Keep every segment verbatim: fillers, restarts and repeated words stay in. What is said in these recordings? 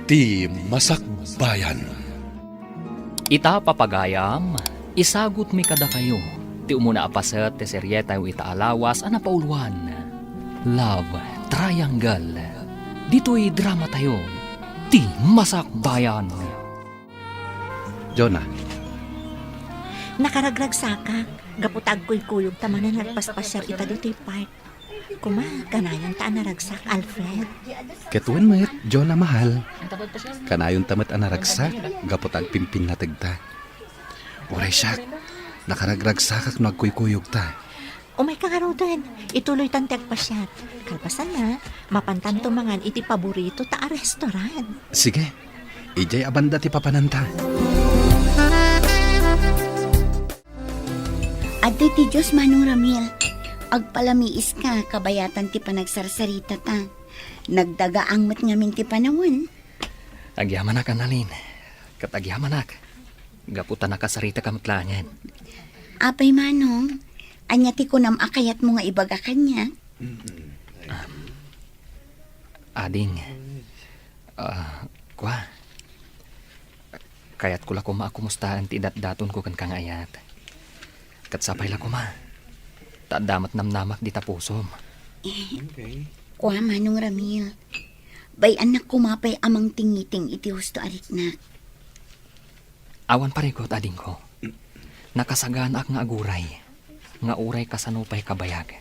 Ti Masakbayan. Ita, papagayam, isagutmi kadakayo ti umuna a paset ti serietayo ita a lawas a napauluan, Love Triangle. Ditoy dramatayo, Ti Masakbayan. Jonah. Nakaragragsakak, gapu ta agkuykuyogta manen nga agpaspasiar ita ditoy park. Kuma, kanayonta a naragsak, Alfred. Ket wen met, Jonah mahal. Kanayonta met a naragsak, gapu ta agpimpinnategta. Uray siak, nakaragragsakak no agkuykuyogta. Umayka ngaruden, ituloytan ti agpasiar. Kalpasanna, mapantanto mangan iti paborito ta a restaurant. Sige, idiay a banda ti papananta. Adtoy ti Dios, Manong Ramil. Agpalamiiska, kabayatan ti panagsarsaritata. Nagdagaang met ngamin ti panawen. Agyamanak, Annalyn. Ket agyamanak. Gapu ta nakasaritak met laengen. Apay, Manong, ania ti kunam a kayatmo nga ibaga kaniak? Ading, ah, kua, kayatko la koma a kumustaen ti idatdatonko kenka nga ayat. Ket sapay la koma, ta adda met namnamak dita pusom. Kua, Manong Ramil, bay-annak koma pay a mangtingiting iti husto a riknak. Awan parikut, adingko. Nakasaganaak nga aguray, nga uray kasano pay kabayag.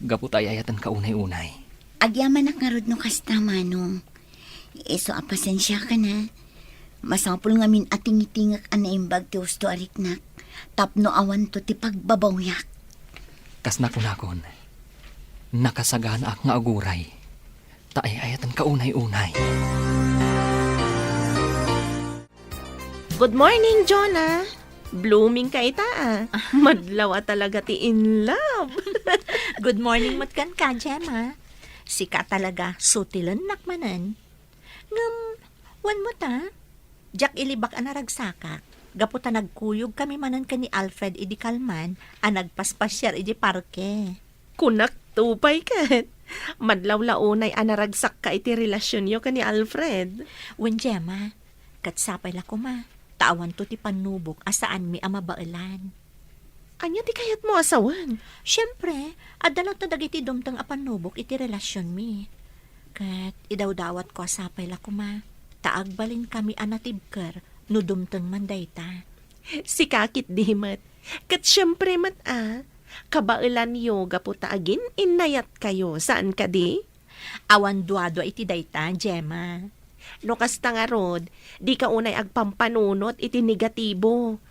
Gapu ta ay-ayatenka unay-unay. Agyamanak ngarud no kasta, Manong. Isu a pasensiakan a. Masapul ngamin a tingitingek a naimbag ti husto a riknak, tapno awanto ti pagbabawyak. Kas nakunakon, nakasaganaak nga aguray, ta ay-ayatenka unay-unay. Good morning, Jonah. Blooming ka ita, ah. Madlaw a talaga ti in love. Good morning met kenka, Gemma. Sika talaga, sutilennak manen. Ngem, wen met a, diak ilibak a naragsakak, gapu ta nagkuyog kami manen ken ni Alfred idi kalman a nagpaspasiar idi parke. Kunak to pay ket, madlaw la unay a naragsakka iti relasionyo ken ni Alfred. Wen, Gemma, ket sapay la koma, ta awanto ti pannubok a saanmi a mabaelan. Ania ti kayatmo a sawen? Siempre, adda latta dagiti dumteng a pannubok iti relasionmi. Ket idawdawatko a sapay la koma, ta agbalinkami a natibker no dumteng man dayta. Sika ketdi met. Ket siempre met a, kabaelanyo gapu ta agin-innayatkayo, saan kadi? Awan duadua iti dayta, Gemma. No kasta ngarud, dika unay agpampanunot iti negatibo.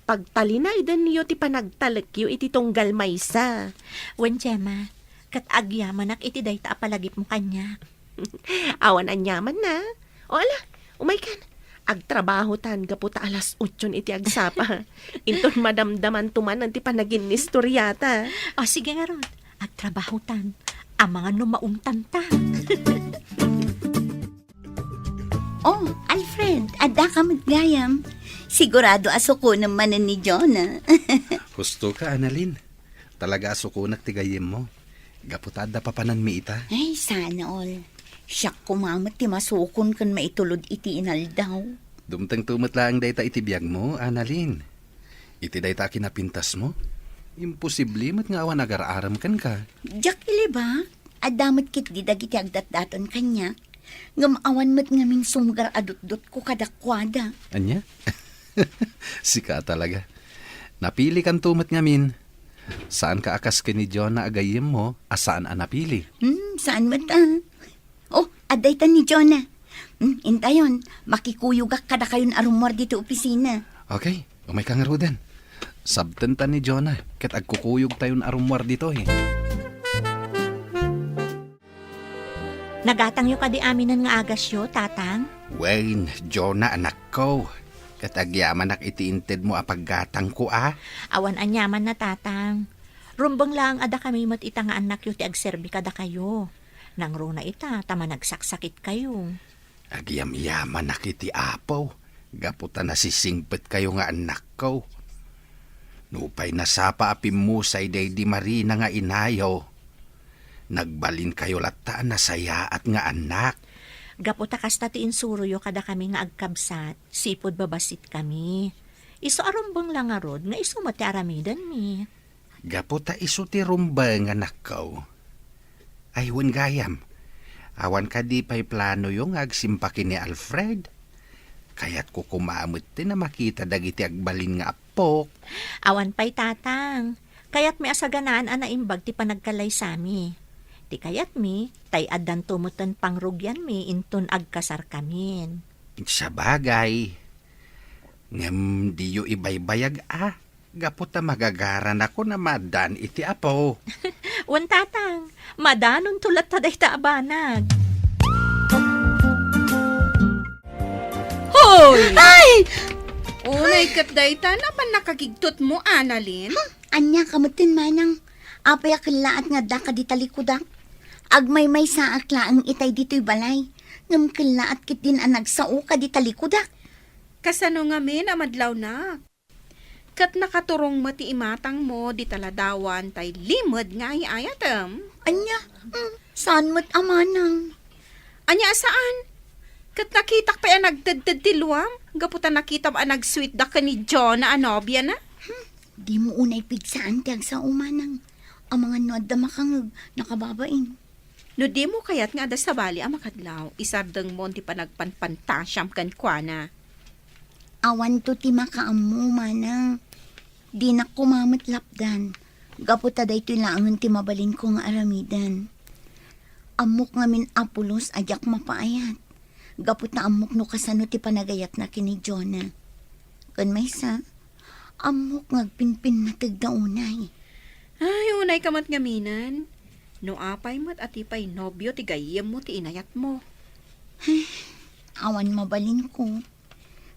Pagtalinaydenyo ti panagtalekyo iti tunggal maysa. Wen, Gemma, ket agyamanak iti dayta a palagipmo kaniak. Awan aniamanna. O ala, umaykan. Agtrabahotan gapu ta alas otson iti agsapa. Inton madamdamanto manen ti panaginnistoriata. O, sige ngarud, agtrabahotan. Amangan no maungtanta. Oh, Alfred, addaka met gayam. Sigurado a sukonem manen ni Jonah. Husto ka, Annalyn. Talaga a sukonak ti gayyemmo. Gapu ta adda papananmi ita. Ay, sana all. Siak koma met ti masukon ken maitulod iti inaldaw. Dumtengto met laeng dayta iti biagmo, Annalyn. Iti dayta a kinapintasmo, imposible met nga awan agar-arem kenka. Diak ilibak, adda met ketdi dagiti agdatdaton kaniak. Ngem awan met ngamin sumgar a dutdotko kadakuada. Ania? Sika talaga. Napilikanto met ngamin. Saanka a kas ken ni Jonah a gayyemmo a saan a napili. Hmm, saan met a? Oh, adda ita ni Jonah. Hmm, intayon, makikuyogak kadakayon a rummuar ditoy opisina. Okay, umayka ngaruden. Sabtenta ni Jonah, ket agkukuyogtayon a rummuar ditoy. Nagatangyo kadi aminen nga agasyo, Tatang? Wen, Jonah, anakko. Ket agyamanak iti intedmo a paggatangko a. Awan aniamanna, Tatang. Rumbeng laeng a dakami met ita nga annakyo ti agserbi kadakayo. Nangruna ita ta managsaksakitkayo. Agyamyamanak iti Apo, gapu ta nasisingpetkayo nga annakko. Nupay nasapa a pimmusay daydi Marina nga inayo, nagbalinkayo latta a nasayaat nga annak. Gapu ta kasta ti insuroyo kadakami nga agkabsat, sipud babasitkami. Isu a rumbeng la ngarud nga isu met ti aramidenmi. Gapu ta isu ti rumbeng, anakko. Ay, wen gayam. Awan kadi pay planoyo nga agsimpa ken ni Alfred? Kayatko koma met ti a makita dagiti agbalin nga appok. Awan pay, Tatang. Kayatmi a saganaan a naimbag ti panagkalaysami. Ti kayatmi, tay addanto metten pangrugianmi inton agkasarkamin. Sabagay. Ngem diyo ibaybayag a, gapu ta magagaranakon a maaddaan iti apo. Wen, Tatang, madanonto latta dayta a banag. Hoy! Ay! Unay ket dayta, napan nakagigtotmo, Annalyn? Ania ka metten, manang? Apay a kellaat nga addaka dita likudak? Agmaymaysaak laeng itay ditoy balay. Ngem kellaat ketdin a nagsaoka dita likudak. Kasano ngamin a madlawnak? Ket nakaturong met ti imatangmo dita ladawan tay limed nga ay-ayatem. Ania? Hmm, saan met a manang? Ania a saan? Ket nakitak pay a nagtedted ti luam, gapu ta nakitam a nagsuitda ken ni Jonah a nobiana. Hmm, dimo unay pigsaan ti agsao, manang. Amangan no adda makangeg, nakababain. No dimo kayat nga adda sabali a makadlaw, isardengmon ti panagpanpantasiam kenkuana. Awanto ti makaammo, manang. Dinak koma met lapdan, gapu ta daytoy laengen ti mabalinko nga aramiden. Ammok ngamin a pulos a diak mapaayat, gapu ta ammok no kasano ti panagayatna ken ni Jonah. Ken maysa, ammok nga agpinpinnategda unay. Ay, unay ka met ngaminen. No apay met a ti pay nobio ti gayyemmo ti inayatmo. Ay, awan mabalinko.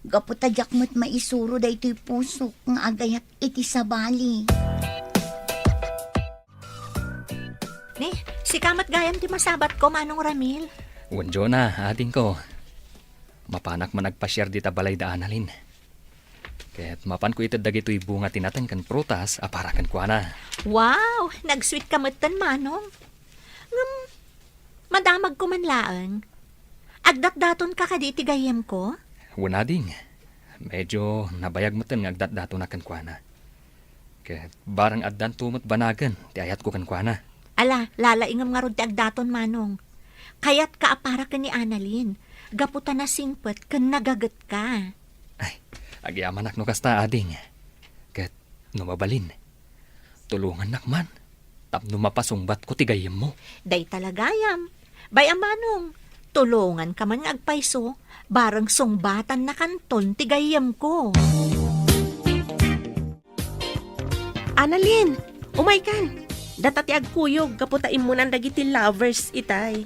Gapu ta diak met maisuro daytoy pusok nga agayat iti sabali. Ni, sika met gayam ti masabatko, Manong Ramil. Wen, Jonah, adingko. Mapanak man agpasiar dita balay da Annalyn. Ket mapanko ited dagitoy bunga ti nateng ken prutas a para kenkuana. Wow! Nagsuitka metten, Manong. Ngem, madamagko man laeng. Agdatdatonka kadi iti gayyemko? Wen, ading. Medyo nabayag metten nga agdatdatonak kenkuana. Ket bareng addanto met banagen ti ayatko kenkuana. Ala, lalaingem ngarud ti agdaton, Manong. Kayatka a para ken ni Annalyn, gapu ta nasingpet ken nagagetka. Ay, agyamanak no kasta, ading. Ket no mabalin, tulongannak man tapno mapasungbatko ti gayyemmo. Dayta la gayam. Bay-am, Manong, tulonganka man nga agpayso, bareng sungbatannakanton ti gayyemko. Annalyn, umaykan. Data ti agkuyog gapu ta immunan dagiti lovers itay.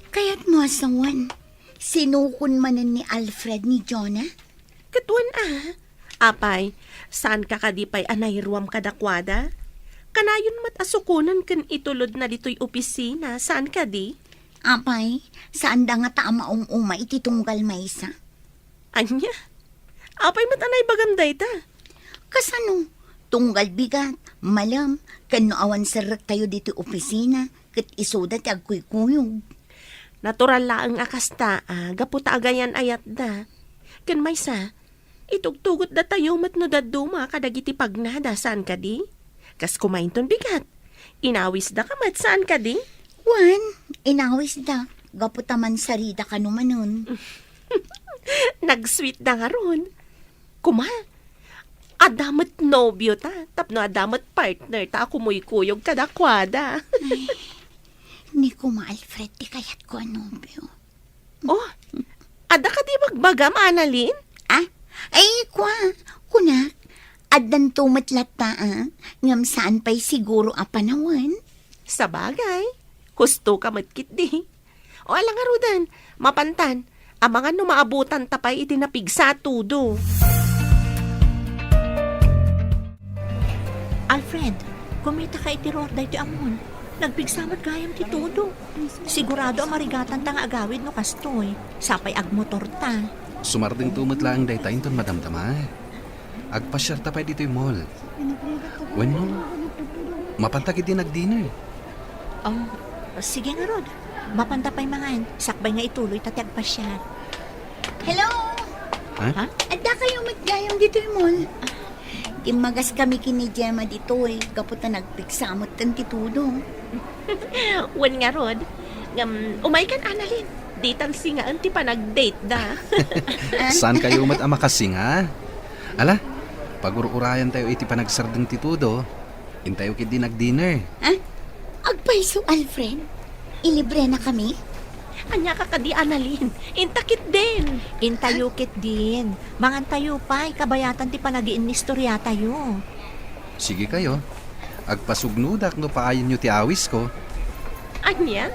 Kayatmo a sawen, sinukon manen ni Alfred ni Jonah? Ket wen a. Apay, saanka kadi pay a nairuam kadakuada? Kanayon met a sukonen ken itulodna ditoy opisina, saan kadi? Apay, saanda ngata a maum-uma iti tunggal maysa? Ania? Apay met a naibagam dayta? Kasano? Tunggal bigat, malem, ken no awan serrektayo ditoy opisina, ket isuda ti agkuykuyog. Natural laeng a kasta, a, gapu ta agayan-ayatda. Ken maysa, itugtugotda tayo met no dadduma kadagiti pagnada, saan kadi? Kas kumainton bigat. Inawisda ka met, saan kadi? Wen, inawisda. Gapu ta mansarida kano manen. Nagsuitda ngarud. Kuma, adda met nobio ta, tapno adda met partner ta a kumuykuyog kadakuada. Ay, ni Kuma Alfred ti kayatko a nobio. Oh, adda kadi bagbagam, Annalyn? Ah? Ay, kua, kunak, addanto met latta, a, ngem saan pay siguro a panawen. Sabagay, husto ka met ketdi. O, ala ngaruden, mapantan, amangan no maabutanta pay iti napigsa a tudo. Alfred, kumita ka iti ruar daytoy a mall. Nagpigsa met gayam ti tudo. Sigurado a marigatanta nga agawid no kastoy. Sapay agmotorta. Sumardengto met laeng dayta inton madamdama. Agpasiarta pay ditoy mall. Wenno, mapanta ketdi nag-dinner. Oh, sige ngarud. Mapanta pay mangan, sakbay nga ituloy ta ti agpasiar. Hello! Ha? Ha? Adda kayo met gayam ditoy mall? Timmagas kami ken ni Gemma ditoy, gapu ta nagpigsa metten ti Todo. Wen ngarud, ngem umaykan, Annalyn. Ditan singaen ti panagdate da. Saan kayo met a makasinga? Ala, pagur-urayan tayo iti panagsardeng ti Todo. Intayo ketdi nag-dinner. Ha? Agpayso, Alfred? Ilibre na kami? Ania ka kadi, Annalyn? Inta ketdin. Intayo ketdin. Mangan tayo pay, kabayatan ti panagiinnistoriatayo. Sige kayo. Agpasugnodak no paayenyo ti awisko. Ania?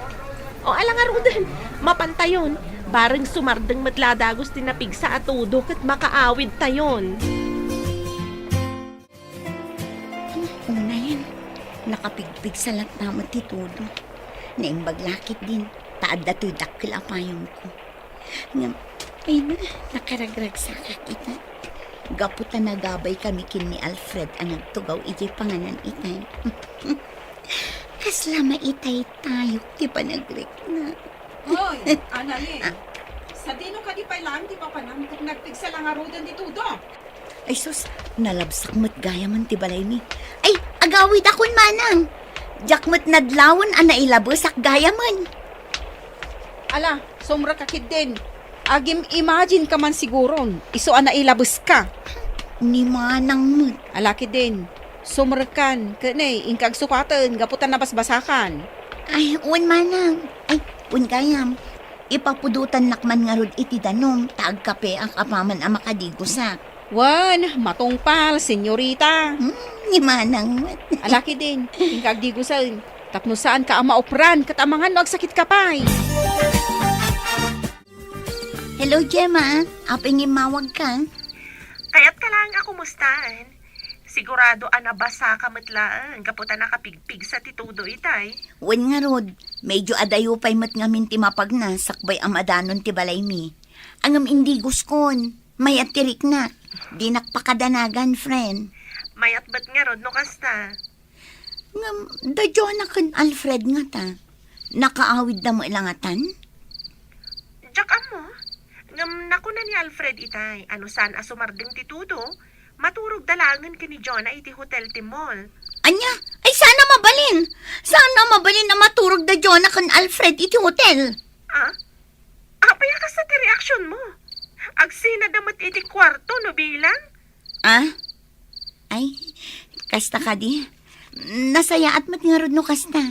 O, ala ngaruden, mapantayon. Bareng sumardeng met la dagus ti napigsa a Todo ket makaawidtayon. Unayen, nakapigpigsa latta met ti Todo. Naimbag la ketdin, ta adda toy dakkel a payongko. Ngem, ay na, nakaragragsakak ita. Gapu ta nagabay kami ken ni Alfred a nagtugaw idiay panganan itay. Kasla maitaytayok ti panagrikna. Hoy, Annalyn, sadino kadi pay laeng ti papanam ket nagpigsa la ngaruden ti Todo? Ay sus, nalabsak met gayamen ti balaymi. Ay, agawidakon manang. Diak met nadlawen a nailabesak gayamen. Ala, sumrekka ketdin. Agim-imagine ka man siguron, isu a nailabeska. Ni manang met. Ala ketdin, sumrekkan, ket ne, inka agsukaten gapu ta nabasbasakan. Ay, wen manang. Ay, wen gayam. Ipapudotannak man ngarud iti danum, ta agkapeak apaman a makadigusak. Wen, matungpal, senyorita. Hmm, ni manang met. Ala ketdin, inka agdigusen. Tapno saanka a maupran, ket amangan no agsakitka pay. Hello, Gemma. Apay nga immawagka? Kayatka laeng a kumustaen. Sigurado a nabasaka met laeng gapu ta nakapigpigsa ti Todo itay. Wen ngarud, medyo adayo pay met ngamin ti mapagna sakbay a madanon ti balaymi. Ngem indiguskon, mayat ti riknak. Dinak pakadanagan, friend. Mayat met ngarud no kasta. Ngem, da Jonah ken Alfred ngata, nakaawidda met la ngatan? Diak ammo. Ngem nakuna ni Alfred itay a no saan a sumardeng ti Todo, maturogda laengen ken ni Jonah iti hotel ti mall. Ania? Ay, saan a mabalin! Saan a mabalin a maturogda Jonah ken Alfred iti hotel? Ah? Apay a kasta ti reaksionmo? Agsinada met iti kuarto no bilang? Ah? Ay, kasta kadi. Nasayaat met ngarud no kasta.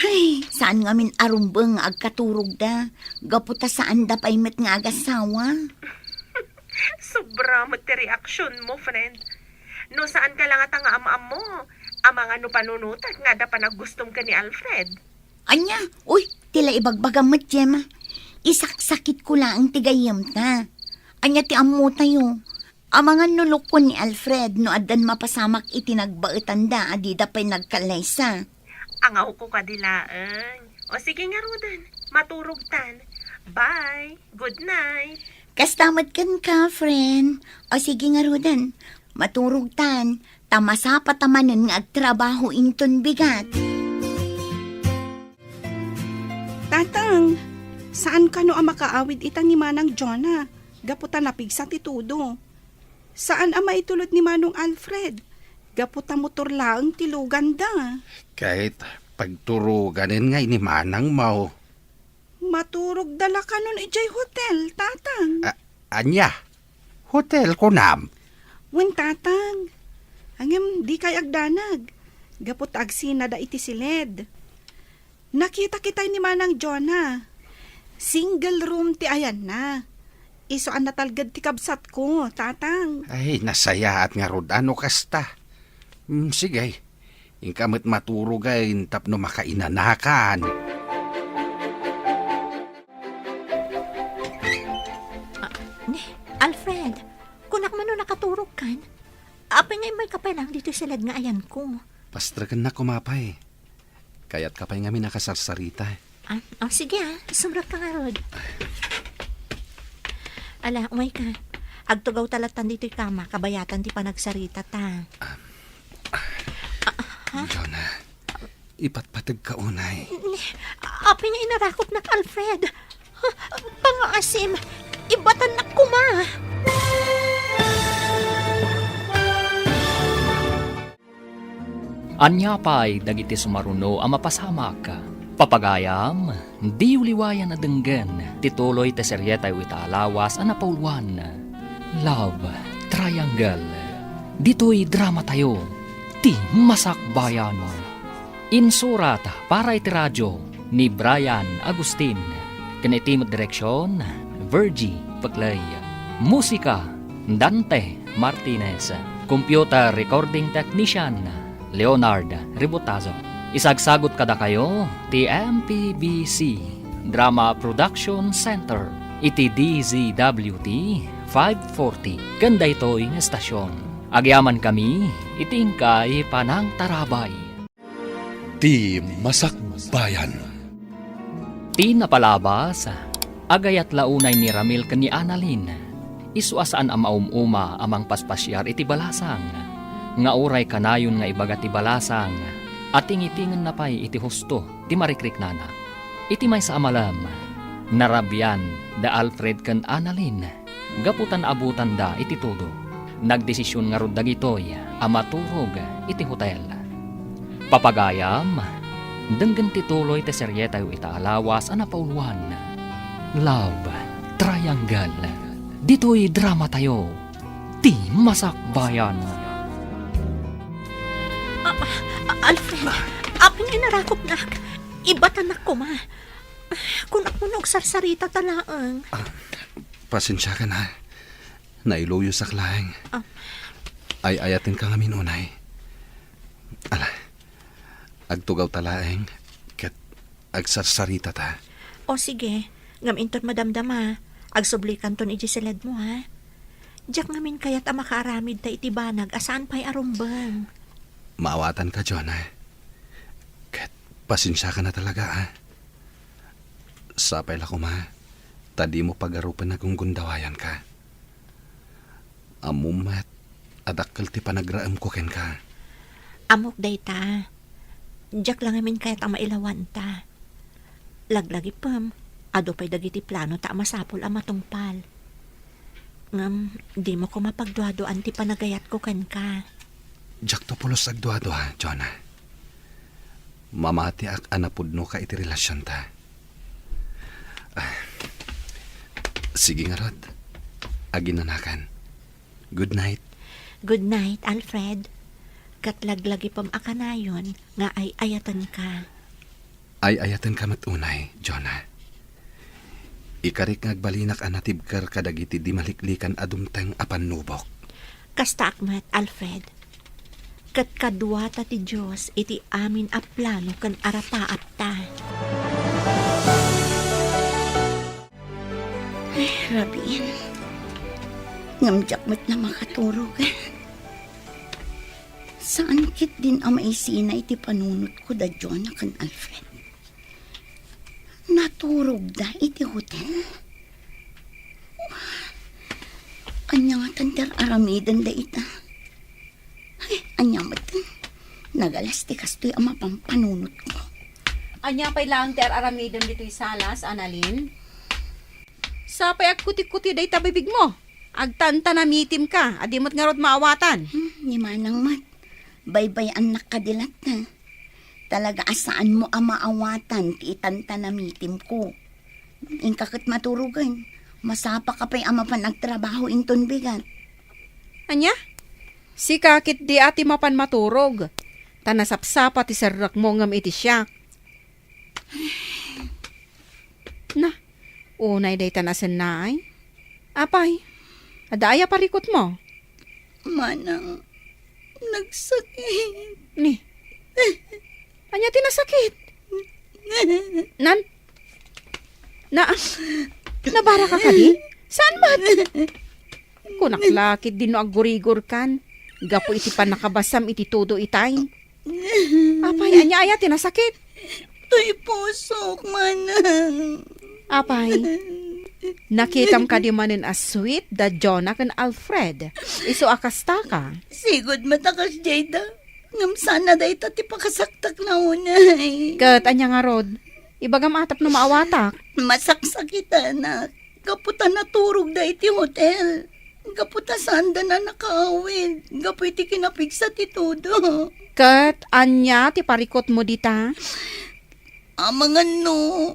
Ay, saan ngamin a rumbeng nga agkaturogda. Gapu ta saanda pay met nga agasawa. Sobra met ti reaksionmo, friend. No saanka la ngata nga am-ammo, amangan no panunotek nga adda panaggustom ken ni Alfred. Ania? Uy, ti la ibagbagam met, Gemma. Isaksakitko laeng ti gayyemta. Ania ti ammotayo? Amangan no lukkon ni Alfred no addan mapasamak iti nagbaetanda a dida pay nagkallaysa. Angawko kadi laeng. O sige ngaruden, maturogtan. Bye. Good night. Kasta met kenka, friend. O sige ngaruden, maturogtan. Ta masapa ta manen nga agtrabaho inton bigat. Tatang, saan kano a makaawid ita ni Manang Jonah? Gapu ta napigsa ti Todo. Saan a maitulod ni Manong Alfred? Gapu ta motor laeng ti luganda. Ket pagturoganen ngay ni Manangmo. Maturogda la kanon idiay hotel, Tatang. A-, ania? Hotel, kunam? Wen, Tatang. Ngem dikay agdanag. Gapu ta agsinada iti siled. Nakitak itay ni Manang Jonah. Single room ti ayanna. Isu a natalged ti kabsatko, Tatang. Ay, nasayaat ngarud a no kasta. Mm, sige. Inka met maturogay tapno makainanakan. Ah, ne, Alfred, kunak man no nakaturogkan? Apay nga immayka pay laeng ditoy siled nga ayanko? Pastrekennak koma pay. Kayatka pay ngamin a kasarsarita. Ah, oh, sige ah, sumrekka ngarud. Ala, umayka. Agtugawta lattan ditoy kama, kabayatan ti panagsaritata. Ah, ha? Jonah, ipatpategka unay. Ne, Apay nga inarakopnak, Alfred? Ha? Pangaasim, ibatannak koma. Ania pay dagiti sumaruno a mapasamak? Papagayam, diyo liwayan a denggen ti tuloy ti serietayo ita a lawas a napauluan, Love Triangle. Ditoy dramatayo, ti Masakbayan. Insurat para iti radio ni Brian Agustin, ken iti met direksion, Virgie Peclay. Musika, Dante Martinez. Computer recording technician, Leonard Ributazo. Isagsagut kadakayo ti M P B C Drama Production Center iti D Z W T five forty ken daytoy nga estasion. Agyamankami iti inkay panangtarabay. Ti Masakbayan. Ti napalabas, agayat la unay ni Ramil ken ni Annalyn. Isu a saan a maum-uma a mangpaspasiar iti balasang, nga uray kanayon nga ibaga ti balasang, a tingitingenna pay iti husto ti marikriknana. Iti maysa a malem, narabian da Alfred ken Annalyn gapu ta naabutanda iti tudo. Nagdesision ngarud dagitoy a maturog iti hotel. Papagayam, denggen ti tuloy ti serietayo ita a lawas a napauluan, Love Triangle. Ditoy dramatayo, ti Masakbayan. Ah, ah, Alfred, apay nga inarakopnak? Ibatannak koma. Kunak no agsarsarita ta laeng. Ah, pasensiakan, ha. Nailuyosak laeng. Ah. Ay-ayatenka ngamin unay. Ala, agtugawta laeng ket agsarsaritata. O sige, ngem inton madamdama, agsublikanton idiay siledmo, ha? Diak ngamin kayat a makaaramidta iti banag a saan pay a rumbeng. Maawatanka, Jonah. Ket pasensiakan a talaga, ha? Sapay la koma ta dimo pagarupen a gunggundawayanka. Ammom met a dakkel ti panagraemko kenka. Ammok dayta. Diak la ngamin kayat a mailawanta. Laglagipem, adu pay dagiti planota a masapul a matungpal. Ngem dimo koma pagduaduaan ti panagayatko kenka. Diakto pulos agduadua, Jonah. Mamatiak a napudnoka iti relasionta. Ah, sige ngarud, aginanakan. Good night. Good night, Alfred. Ket laglagipem a kanayon nga ay-ayatenka. Ay-ayatenka met unay, Jonah. Ikarik nga agbalinak a natibker kadagiti di maliklikan a dumteng a pannubok. Kastaak met, Alfred. Ket kaduata ti Dios iti amin a plano ken arapaatta. Ay, rabiin. Ngem diak met la makaturog. Saan ketdin a maisina iti panunotko da Jonah ken Alfred. Naturogda iti hotel? Ania ngatan ti ar-aramidenda ita? Ay, ania met? Nagalas ti kastoy a mapan panunotko. Ania pay laeng ti ar-aramidem ditoy salas, Annalyn? Sapay agkutikuti dayta bibigmo. Agtantanamitimka, a di met ngarud maawatan. Hmm, ni Manang met. Baybay-annak kadi latta. Talaga a saanmo a maawatan ti itantanamitimko. Inka ket maturogen. Masapaka pay a mapan agtrabaho inton bigat. Ania? Sika ketdi a ti mapan maturog. Ta nasapsapa ti serrekmo ngem iti siak. Na, unay dayta nasennaay. Apay, adda aya parikutmo? Manang, nagsakit. Ni, ania ti nasakit? Nan, na, nabaraka kadi? Saan met? Kunak la ketdi no aggurigorkan gapu iti pannakabasam iti tudo itay. Apay, ania aya ti nasakit? Toy pusok, Manang. Apay, nakitam kadi manen a sweet da Jonah ken Alfred? Isu a kastaka. Sigud met a kasdiay da. Ngem saan a dayta ti pakasaktak na unay. Ket ania ngarud? Ibagam a tapno maawatak. Masaksakitanak. Gapu ta naturogda iti hotel. Gapu ta saanda a nakaawid. Gapu iti kinapigsa ti tudo. Ket ania ti parikutmo dita? Amangan no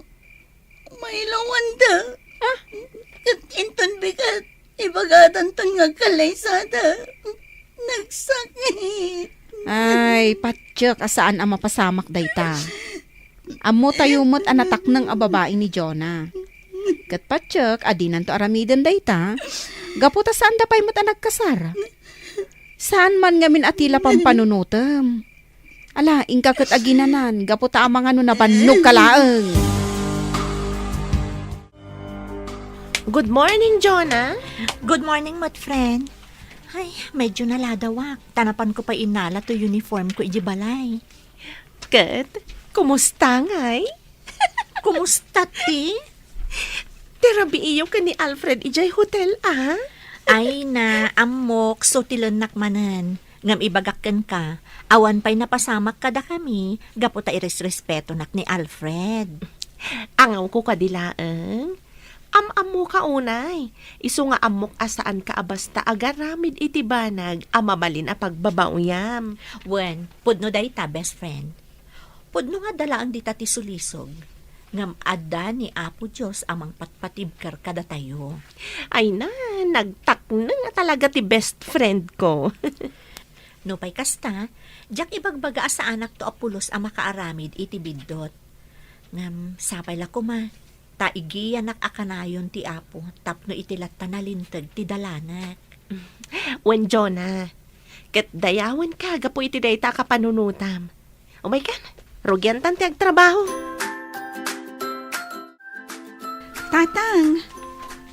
mailawanda. Ah? Ket inton bigat, ibagadanton nga agkallaysada. Nagsakit. Ay, patiek a saan a mapasamak dayta. Ammotayo met a natakneng a babai ni Jonah. Ket patiek a dinanto aramiden dayta, gapu ta saanda pay met a nagkasar. Saan man ngamin a tila pampanunotem. Ala, inka ket aginanan, gapu ta amangan no nabannogka laeng. Good morning, Jonah. Good morning, met friend. Ay, medyo naladawak. Ta napanko pay innala toy uniform ko iti balay. Ket, kumusta ngay? Kumusta ti? Ti rabiiyo ken ni Alfred idiay hotel, a? Ay na, ammok, sutilennak manen. Ngem ibagak kenka, awan pay napasamak kadakami gapu ta iresrespetonak ni Alfred. Angawko kadi laeng. Am-ammoka unay, isu nga ammok a saanka a basta agaramid iti banag a mabalin a pagbabaoyam. Wen, pudno dayta, best friend. Pudno nga adda laeng dita ti sulisog, ngem adda ni Apo Dios a mangpatpatibker kadatayo. Ay na, nagtakneng a talaga ti best friend ko. Nupay kasta, diak ibagbaga a saanakto a pulos a makaaramid iti biddut. Ngem sapay la koma, ta igiyanak a kanayon ti Apo tapno iti latta nalinteg ti dalanak. Wen, Jonah, ket dayawenka gapu iti dayta a kapanunotam. Umaykan, rugiantan ti agtrabaho. Tatang,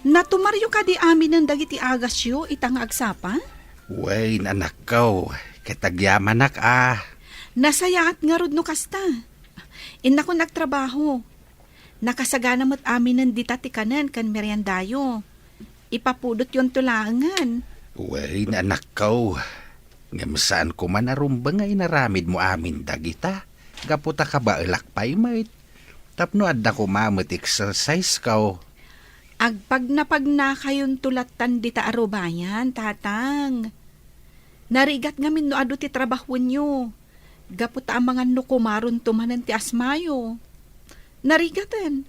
natumaryo kadi aminen dagiti agasyo ita nga agsapa? Wen, anakko, ket agyamanak a. Nasayaat ngarud no kasta. Innakon agtrabaho. Nakasagana met aminen dita ti kanen ken meriendayo. Ipapudotyonto laengen. Wen, anakko. Ngem saanko man a rumbeng nga inaramidmo amin dagita, gapu ta kabaelak pay met. Tapno adda koma met exercise ko. Agpagnapagnakayonto lattan dita a rubayan, Tatang. Narigat ngamin no adu ti trabahoenyo. Gapu ta amangan no kumaronto manen ti asmayo. Narigaten.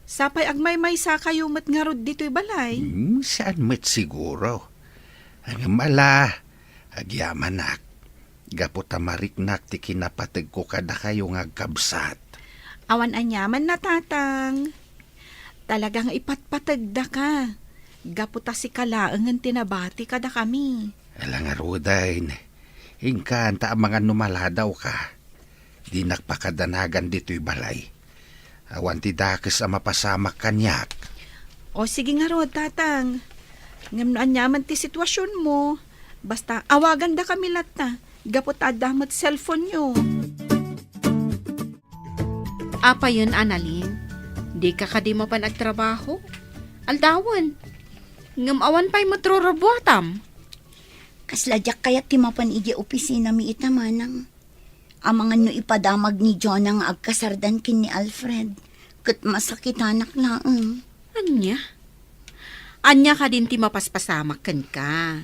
Sapay agmaymaysakayo met ngarud ditoy balay. Hmm, saan met siguro. Ngem ala, agyamanak. Gapu ta mariknak ti kinapategko kadakayo nga agkabsat. Awan aniaman na, Tatang. Talaga nga ipatpategdaka. Gapu ta sika laengen ti nabati kadakami. Ala ngaruden, inkan ta amangan no maladawka. Dinak pakadanagan ditoy balay. Awan ti dakes a mapasamak kaniak. O, sige ngarud, Tatang. Ngem no aniaman ti situasionmo, basta awagandakami latta, gapu ta adda met cellphone-yo. Apayen, Annalyn, dika kadi mapan agtrabaho? Aldawen. Ngem awan pay met rurubuatam. Kasla diak kayat ti mapan idiay opisinami ita, manang. Amangan no ipadamag ni Jonah nga agkasardan ken ni Alfred, ket masakitanak laeng. Ania? Ania kadin ti mapaspasamak kenka?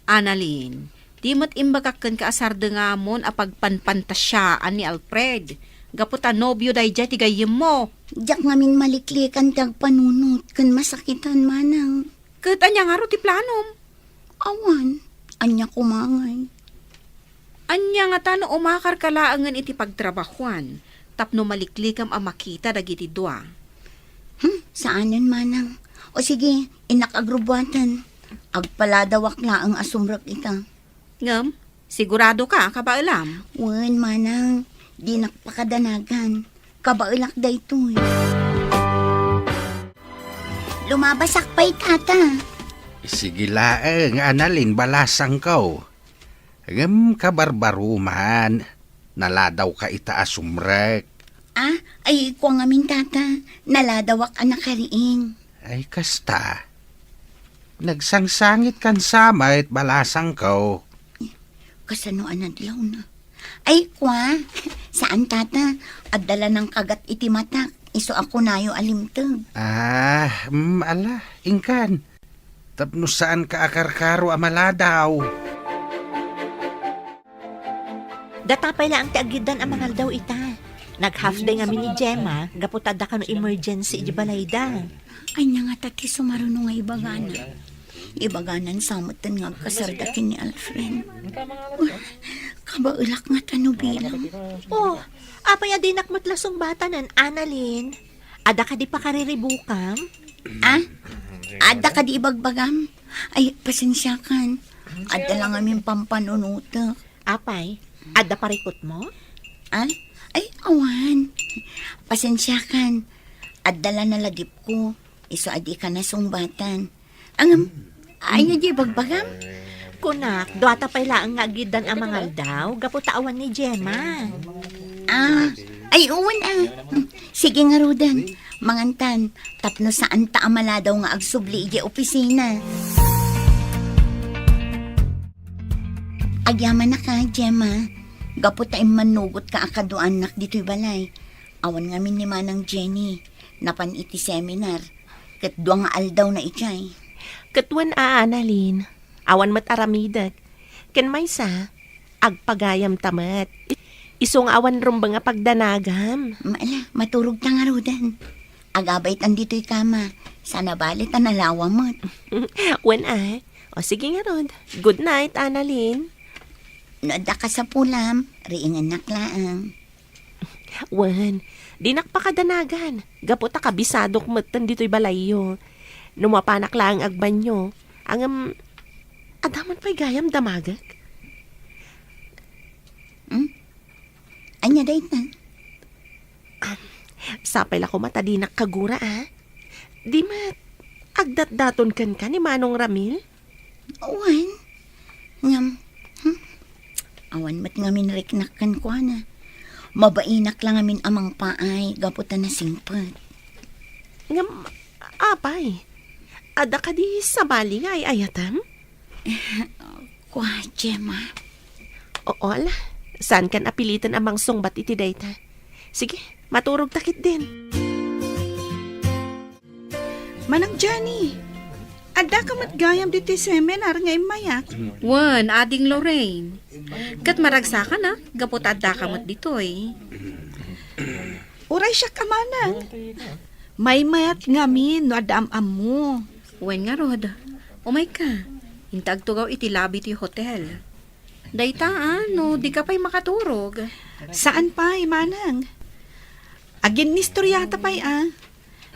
Annalyn, di met imbagak kenka a sardengamon a pagpanpantasiaan ni Alfred, gapu ta nobio daydiay ti gayyemmo. Diak ngamin maliklikan ti agpanunot ken masakitan, manang. Ket ania ngarud ti planom? Awan, ania koma ngay? Ania ngata no umakarka laengen iti pagtrabahuan tapno maliklikam a makita dagiti dua? Hmm, saanen, manang. O sige, innak agrubuaten. Agpaladawak laeng a sumrek ita. Ngem, siguradoka a kabaelam? Wen, manang. Dinak pakadanagan. Kabaelak daytoy. Lumabasak pay, Tata. Sige laeng, Annalyn, balasangko. Ngem kabarbaroman, naladawka ita a sumrek. Ah, ay, kua ngamin, Tata. Naladawak a nakariing. Ay, kasta. Nagsangsangitkan sa met, balasangko. Kasano a nadlawna? Ay, kua, saan, tata. Adda la nangkagat iti matak, isu a kunayo a limteg. Ah, mm, ala, inkan. Tapno saanka a karkaro a maladaw. Data pay laeng ti aggiddan a mangaldaw ita. Nag-half day ngamin ni Gemma, gapu ta adda kano emergency iti balayda. Ania ngata ti sumaruno nga ibagana? Ibaganan sa metten nga agkasarda ken ni Alfred. Kabaelak ngata no bilang. Oh, apay a dinak met la sungbatanen, Annalyn? Adda kadi pakariribukam? Ah? Adda kadi ibagbagam? Ay, pasensiakan. Adda la ngamin pampanunotek. Apay, adda parikutmo? Ah? Ay, awan. Pasensiakan. Adda la naladipko. Isu a dika nasungbatan. Ngem, ania ti ibagbagam? Kunak, duata pay laeng nga aggiddan a mangaldaw, gapu ta awan ni Gemma. Ah, ay, wen, ah. Sige ngaruden, mangantan, tapno saanta a maladaw nga agsubli idiay opisina. Agyamanak, Gemma, gapu ta immannugotka a kaduaannak ditoy balay. Awan ngamin ni Manang Jenny, napan iti seminar, ket dua nga aldaw na idiay. Ket wen a, Annalyn, awan met aramidek. Ken maysa, agpagayamta met. Isu nga awan rumbeng a pagdanagam. Ala, maturogta ngaruden. Agabay tan ditoy kama, saan a bale ta nalawa met. Wen a. O sige ngarud. Good night, Annalyn. No adda kasapulam, riingennak laeng. Wen, dinak pakadanagan, gapu ta kabisadok metten ditoy balayyo. No mapanak laeng agbanio, ngem, adda man pay gayam damagek? Hmm? Ania dayta? Am, sapay la koma ta dinak kagura, a? Di met, agdatdaton kenka ni Manong Ramil? Wen. Ngem, hmm? Awan met ngamin riknak kenkuana. Mabainak la ngamin a mangpaay gapu ta nasingpet. Ngem, apay, adda kadi sabali nga ay-ayatem? Kua, Gemma. Oo, ala. Saankan a piliten a mangsungbat iti dayta. Sige, maturogta ketdin. Manang Jenny, addaka met gayam ditoy seminar nga immayak? Wen, Ading Lorraine. Ket maragsakanak, gapu ta addaka met ditoy. Uray siak a manang. Maymayat ngamin no adda am-ammo. Wen ngarud, umayka. Inta agtugaw iti lobby ti hotel. Dayta, a, no dika pay makaturog. Saan pay, manang. Aginnistoriata pay, a.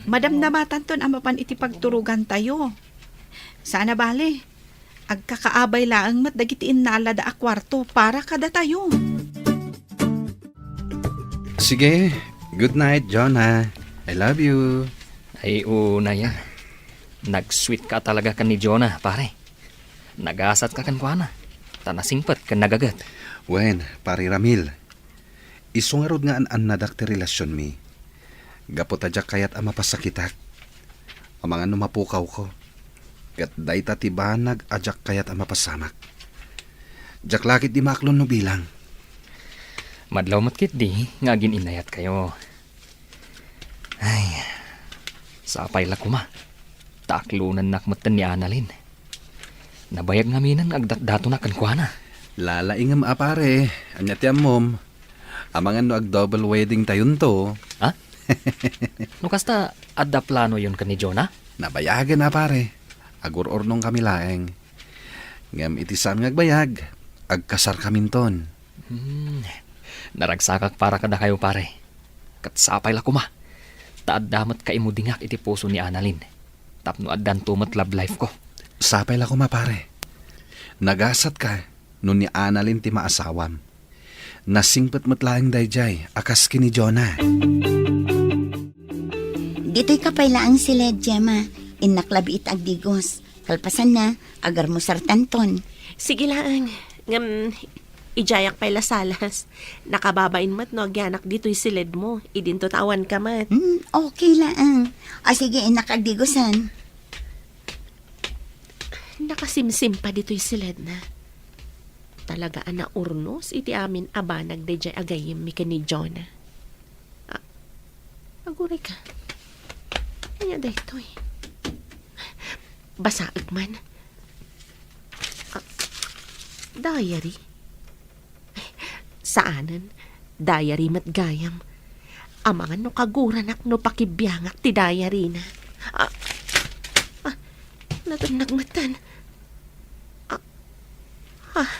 Madamdamatanton a mapan iti pagturogantayo. Saan a bale, agkakaabay laeng met dagiti innalada a kuarto para kadatayo. Sige, good night, Jonah. I love you. Ay, unay a. Nag-sweet ka talaga ken ni Jonah, pare. Nagasatka kenkuana, ta nasingpet ken nagaget. Wen, Pare Ramil, isu ngarud nga an-annadak ti relasionmi. Gapu ta diak kayat a mapasakitak. Amangan no mapukawko. Ket dayta ti banag a diak kayat a mapasamak. Diak la ketdi maaklon no bilang. Madlaw met ketdi nga agin-innayatkayo. Ay, sapay la koma. Ta aklonennak metten ni Annalyn. Nabayag ngaminen nga agdatdatonak kenkuana. Lalaingem a pare, ania ti ammom? Amangan no ag-double wedding tayonto. Ha? No kasta, adda planoyon ken ni Jonah? Nabayagen a pare. Agur-urnongkami laeng. Ngem iti saan nga agbayag, agkasarkaminton. Hmm. Naragsakak para kadakayo, pare. Ket sapay la koma. Ta adda met kaimudingak iti puso ni Annalyn. Tapno addanto met love life ko. Sapay la koma, pare. Nagasatka no ni Annalyn ti maasawam. Nasingpet met laeng daydiay a kas ken ni Jonah. Ditoyka pay laeng siled, Gemma. Innak labi iti agdigos. Kalpasanna, agarmusartanton. Sige laeng. Ngem, idiayak pay la salas. Nakababain met no agyanak ditoy siledmo. Idinto ta awanka met. Hmm, okay laeng. O sige, innak agdigosen. Nakasimsim pa ditoy siledna. Talaga a naurnos iti amin a banag daydiay a gayyemmi ken ni Jonah. Ah, aguray ka. Ania daytoy? Basaek man. Ah, diary? Saanen. Diary met gayam. Amangan no kaguranak no pakibiangak ti diary na. Ah, ah, natennag metten. Ah, ah,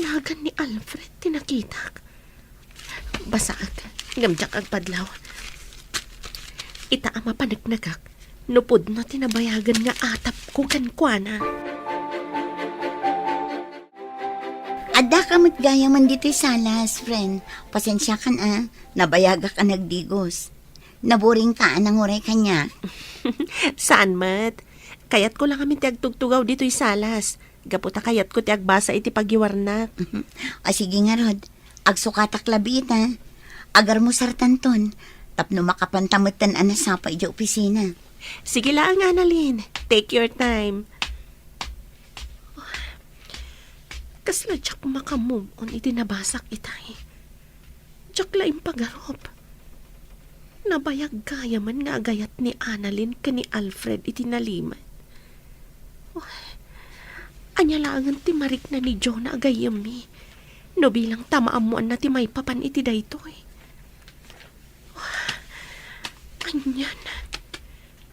nagan ni Alfred ti nakitak. Basaek, ngem diak agpadlaw. Ita a mapaneknekak, no pudno ti nabayagen nga atapko kenkuana. Addaka met gayamen ditoy salas, friend. Pasensiakan a, nabayagak a nagdigos. Naburingka a nanguray kaniak. Saan met. Kayatko la ngamin ti agtugtugaw ditoy salas. Gapu ta kayatko ti agbasa iti pagiwarnak. O sige ngarud, agsukatak labi ita. Agarmusartanton, tapno makapanta metten a nasapa idiay opisina. Sige laeng, Annalyn. Take your time. Kasla diak maka-move on iti nabasak itay. Diak la impagarup. Nabayag gayamen nga agayat ni Annalyn ken ni Alfred iti nalimed. Oh, ania laengen ti marikna ni Jonah a gayyemmi no bilang ta maammoanna ti maipapan iti daytoy? Oh, anian?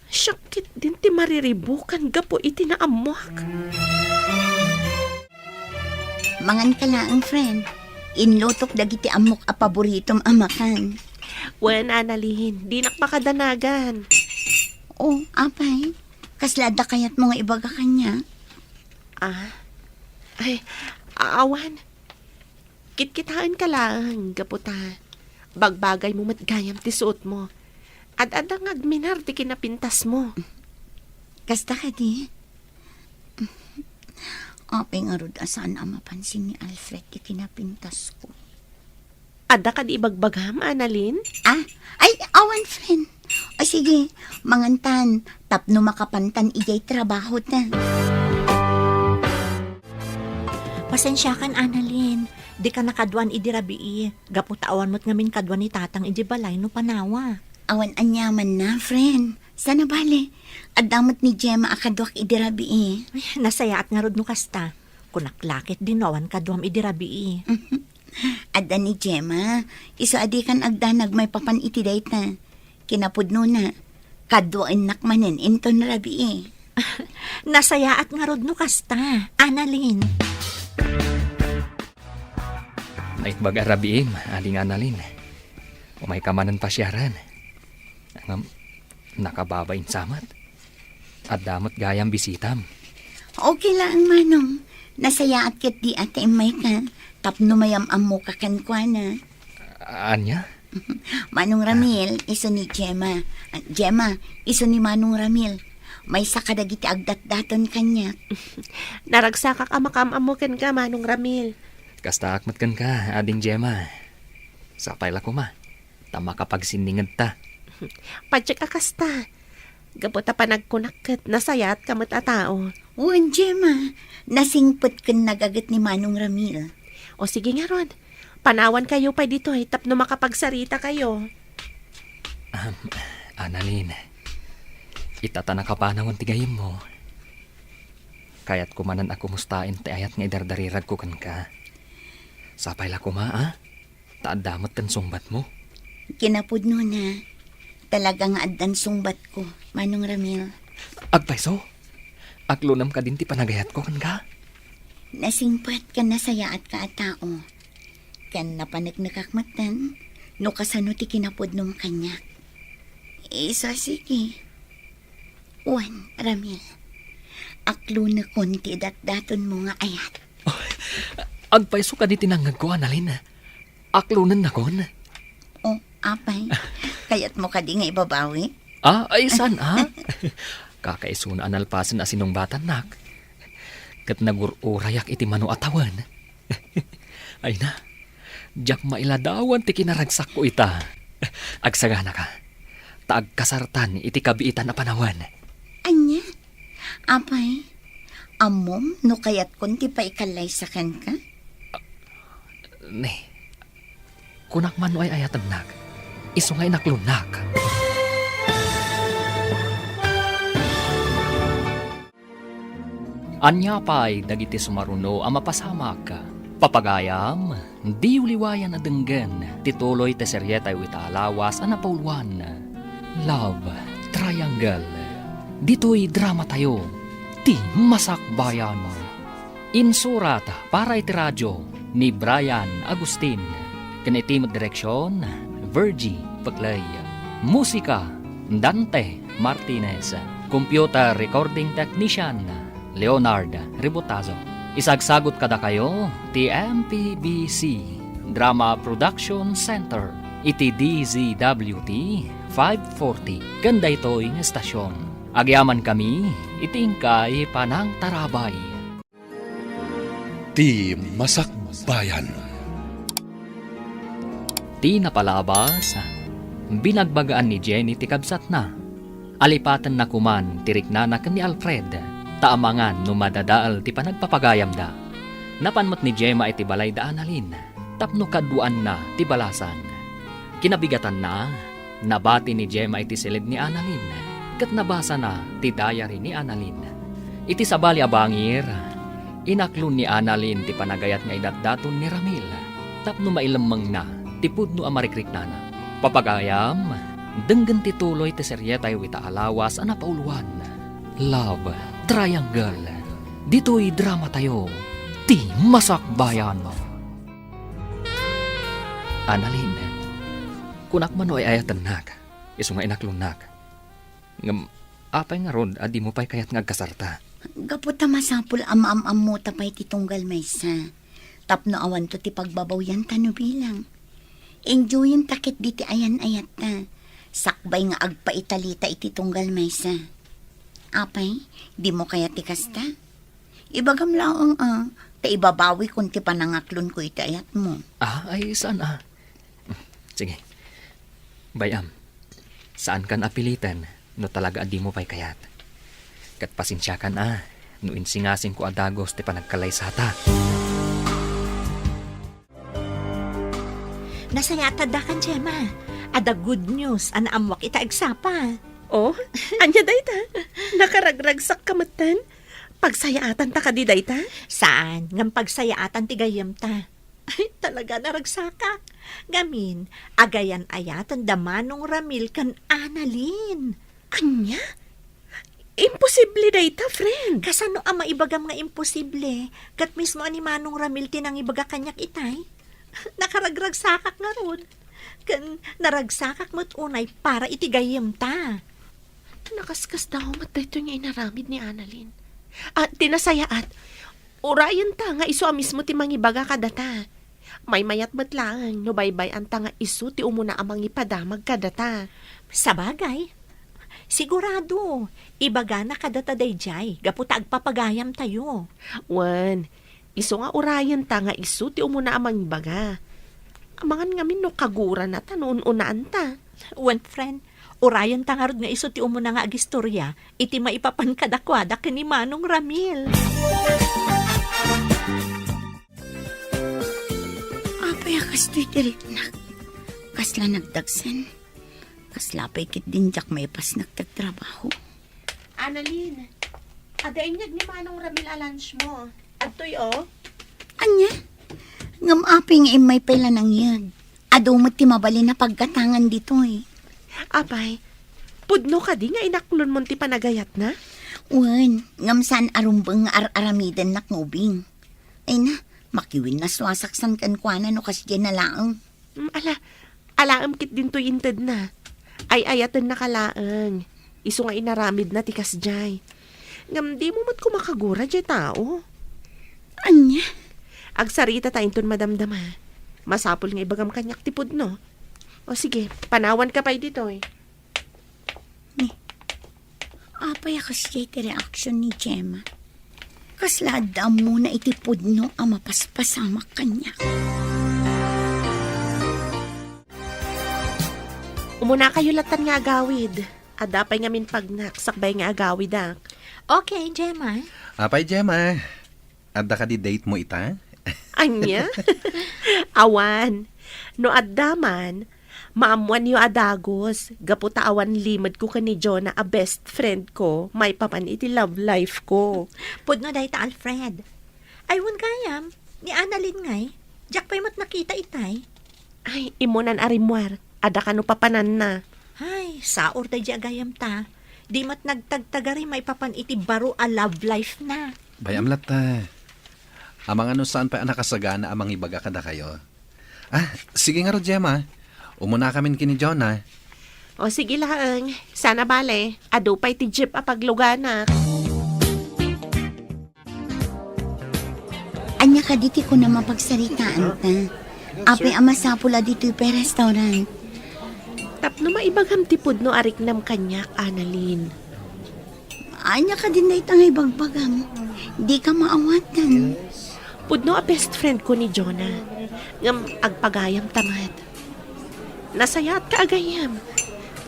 Siak ketdin ti mariribukan gapu iti naammoak. Manganka laeng, friend. Inlutok dagiti ammok a paboritom a makan. Wen, Annalyn, dinak makadanagan. Oh, apay? Kasla adda kayatmo nga ibaga kaniak? Ah? Ay, a-, awan. Kitkitaenka laeng, gapu ta bagbagaymo met gayam ti suotmo. Ad-adda nga agminar ti kinapintasmo. Kasta kadi? Apay ngarud a saan a mapansin ni Alfred ti kinapintasko? Adda kadi ibagbagam, Annalyn? Ah? Ay, awan, friend. O sige, mangantan, tapno makapantan idiay trabahota. Pasensiakan, Annalyn. Dika nakaduan idi rabii. Gapu ta awan met ngamin kaduan ni Tatang idi balay no panawa. Awan aniamanna, friend. Saan a bale, adda met ni Gemma a kaduak idi rabii. Ay, nasayaat ngarud no kasta. Kunak la ketdi no awan kaduam idi rabii. Adda ni Gemma. Isu a dikan agdanag maipapan iti dayta. Kinapudnona, kaduaennak manen inton rabii. Nasayaat ngarud no kasta, Annalyn. Naimbag a rabiim, Ading Annalyn. Umayka manen pasiaren. Ngem, nakababain sa met. Adda met gayam bisitam. Okay laeng, Manong. Nasayaat ketdi a ta immayka tapno mayam-ammoka kenkuana. Ania? Manong Ramil, isu ni Gemma. Ah, Gemma, isu ni Manong Ramil. Maysa kadagiti agdatdaton kaniak. Naragsakak a makaam-ammo kenka, Manong Ramil. Kastaak met kenka, Ading Gemma. Sapay la koma ta makapagsinningedta. Patiek a kasta. Gapu ta panagkunak ket nasayaatka met a tao. Wen, Gemma, nasingpet ken nagaget ni Manong Ramil. O sige ngarud, panawankayo pay ditoy tapno makapagsaritakayo. Ahem, Annalyn, ita ta nakapanawen ti gayyemmo, kayatko manen a kumustaen ti ayat nga idardariragko kenka. Sapay la koma, a? Ta adda met ti sungbatmo. Kinapudnona, talaga nga addan sungbatko, Manong Ramil. Agpayso, aklonem kadin ti panagayatko kenka? Nasingpet ken nasayaatka a tao. Ken napaneknekak metten no kasano ti kinapudnom kaniak. Isu a sige. Wen, Ramil, aklonekon ti datdatonmo nga ayat. Agpayso kadi ti nangngegko, Annalyn. Aklonennakon. O, apay, kayatmo kadi nga ibabawi? Ah, ay, saan, a? Kakaisuna a nalpasen a sinungbatannak. Ket nagur-urayak iti mano a tawen. Ay na, diak mailadawan ti kinaragsakko ita. Agsaganaka, ta agkasartan iti kabiitan a panawen. Ania? Apay, Ammom no kayatkon ti paikallaysa kenka? Ne, kunak man no ay-ayatennak, isu nga inaklonnak. Ania pay dagiti sumaruno a mapasamak? Papagayam, diyo liwayan a denggen ti tuloy ti serietayo ita a lawas a napauluan, Love Triangle. Ditoy dramatayo, ti Masakbayan. Insurat para iti radio ni Brian Agustin, ken iti met direksion, Virgie Peclay. Musika, Dante Martinez. Computer recording technician, Leonard Rebotazo. Isagsagut kadakayo ti M P B C Drama Production Center iti D Z W T five forty ken daytoy nga estasion. Agyamankami iti inkay panangtarabay. Ti Masakbayan. Ti napalabas, binagbagaan ni Jenny ti kabsatna. Alipatenna koman ti riknana ken ni Alfred, ta amangan no madadael ti panagpapagayamda. Napan met ni Gemma iti balay da Annalyn tapno kaduaanna ti balasan. Kinabigatanna, nabati ni Gemma iti siled ni Annalyn, ket nabasana ti diary ni Annalyn. Iti sabali a bangir, inaklon ni Annalyn ti panagayat nga inaddaton ni Ramil tapno mailemmengna ti pudno a marikriknana. Papagayam, denggen ti tuloy ti serietayo ita a lawas a napauluan, Love Triangle. Ditoy dramatayo, ti Masakbayan. Annalyn, kunak man no ay-ayatennak, isu nga inaklonnak. Ngem apay ngarud a dimo pay kayat nga agkasarta? Gapu ta masapul a maam-ammota pay ti tunggal maysa, tapno awanto ti pagbabawianta no bilang. Enjoyenta ketdi ti ayan-ayatta, sakbay nga agpaitalita iti tunggal maysa. Apay, dimo kayat ti kasta? Ibagam laeng a, ta ibabawikon ti panangaklonko iti ayatmo. Ah, ay, saan a? Sige. Bay-am, saankan a piliten no talaga a dimo pay kayat. Ket pasensiakan a no insingasingko a dagus ti panagkallaysata. Nasayaat adda kan Gemma. Adda good news a naammoak ita agsapa. Oh, ania dayta? Nakaragragsakka metten? Pagsayaatanta kadi dayta? Saan, ngem pagsayaatan ti gayyemta. Ay, talaga, naragsakak. Ngamin, agayan-ayaten da Manong Ramil ken Annalyn. Ania? Imposible dayta, friend. Kasano a maibagam nga imposible? Ket mismo a ni Manong Ramil ti nangibaga kaniak itay. Nakaragragsakak ngarud. Ken naragsakak met unay para iti gayyemta. Nakaskasdaaw met daytoy nga inaramid ni Annalyn. Ah, ti nasayaat, urayenta nga isu a mismo ti mangibaga kadata. Maymayat met laeng no baybay-anta nga isu ti umuna a mangipadamag kadata. Sabagay, sigurado, ibagana kadata daydiay gapu ta agpapagayamtayo. Wen, isu nga urayenta nga isu ti umuna a mangibaga. Amangan ngamin no kaguranata no un-unaanta. Wen, friend, urayenta ngarud nga isu ti umuna nga agistorya iti maipapan kadakuada ken ni Manong Ramil. Apay a kastoy ti riknak? Kasla nagdagsen? Kasla pay ketdin diak maipasnek ti agtrabaho. Annalyn, adda inyeg ni Manong Ramil a lunch mo. Adtoy, oh. Ania? Ngem apay nga immay pay la nangyeg? Adu met ti mabalin a paggatangan ditoy. Apay, pudno kadi nga inaklonmon ti panagayatna? Wen, ngem saan a rumbeng nga ar-aramidennak nga ubing. Ay na, makiwin nasuasak san kenkuana no kasdiay na laeng. Mm, ala, alaem ketdin toy intedna. Ay-ayatennaka laeng. Isu nga inaramidna ti kasdiay. Ngem dimo met koma kagura diay tao. Ania? Agsaritata inton madamdama. Masapul nga ibagam kaniak ti pudno. O sige, panawanka pay ditoy. Ni, apay a kasdiay ti reaksion ni Gemma? Kasla adda ammona iti pudno a mapaspasamak kaniak. Umunakayo lattan nga agawid. Adda pay ngamin pagnak sakbay nga agawidak. Okay, Gemma. Apay, Gemma? Adda kadi date mo ita? Ania? Awan. No adda man, maammoanyo a dagus, gapu ta awan limedko ken ni Jonah a best friend ko, maipapan iti love life ko. Pudno dayta, Alfred. Ay, wen gayam, ni Annalyn ngay, diak pay met nakita itay. Ay, immunan a rimmuar, adda kano papananna. Ay, saor daydi a gayam ta. Di met nagtagtagari maipapan iti baro a love life na. Bay-am latta. Amangan no saan pay a nakasagana a mangibaga kadakayo. Ah, sige ngarud, Gemma. Umunakamin ken ni Jonah. O, sige laeng. Saan a bale, adu pay ti jeep a pagluganak. Ania kadi ti kunam a pagsaritaanta? Apay a masapul a ditoy pay restaurant? Tapno maibagam ti pudno a riknam kaniak, Annalyn. Ania kadin dayta nga ibagbagam? Dika maawatan. Pudno a best friend ko ni Jonah. Ngem agpagayam ta met. Nasayaatka a gayam.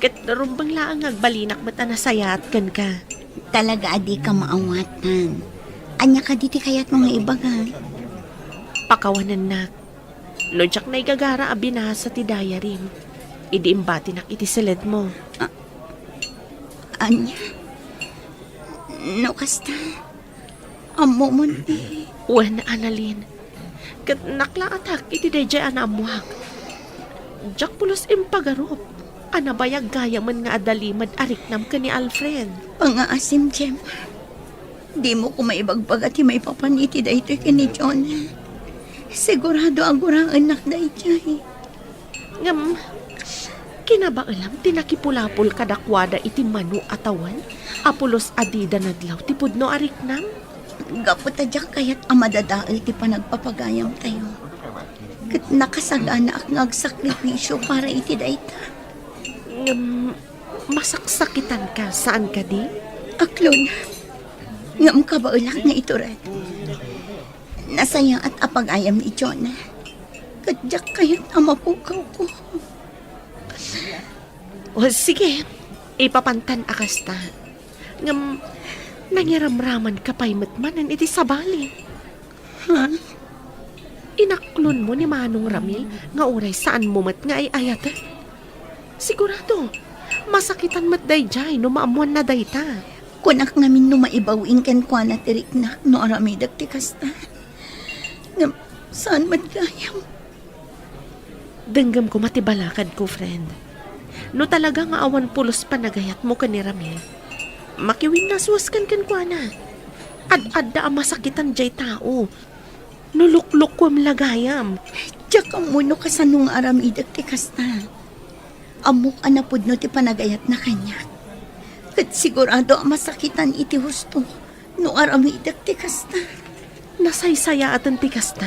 Ket rumbeng laeng nga agbalinak met a nasayaat kenka. Talaga a dika maawatan. Ania kadi ti kayatmo nga ibaga? Pakawanennak. No diak naigagara a binasa ti diaryem, idi imbatinak iti seledmo. A-, ania? No kasta, ammomon ti... Wen, Annalyn. Ket naklaatak iti daydiay a naammoak. Diak pulos impagarup a nabayag gayamen nga adda limed a riknam ken ni Alfred. Pangngaasim, Gemma. Dimo koma ibagbaga ti maipapan iti daytoy ken ni Jonah. Sigurado a guraennak daydiay. Ngem, kinabaelam ti nakipulapol kadakuada iti mano a tawen a pulos a dida nadlaw ti pudno a riknam? Gapu ta diak kayat a madadael ti panagpapagayamtayo. Ket nakasaganaak nga agsakripisio para iti dayta. Ngem, masaksakitanka, saan kadi? Aklon, ngem kabaelak nga itured. Nasayaat a pagayam ni Jonah. Ket diak kayat a mapukawko. O, sige. Ipapantan a kasta. Ngem, nangiramramanka pay met manen iti sabali. Ha? Inaklonmo ni Manong Ramil nga uray saanmo met nga ay-ayaten? Sigurado, masakitan met daydiay no maammoanna dayta. Kunak ngamin no maibaw-in kenkuana ti riknak no aramidek ti kasta. Ngem, saan met gayam? Denggem koma ti balakadko, friend. No talaga nga awan pulos panagayatmo ken ni Ramil, makiwinnasuaskan kenkuana. Ad-adda a masakitan diay tao. No luklukuem la gayam. Diak ammo no kasano nga aramidek ti kasta. Ammok a napudno ti panagayatna kaniak. Ket sigurado a masakitan iti husto no aramidek ti kasta. Nasaysayaaten ti kasta,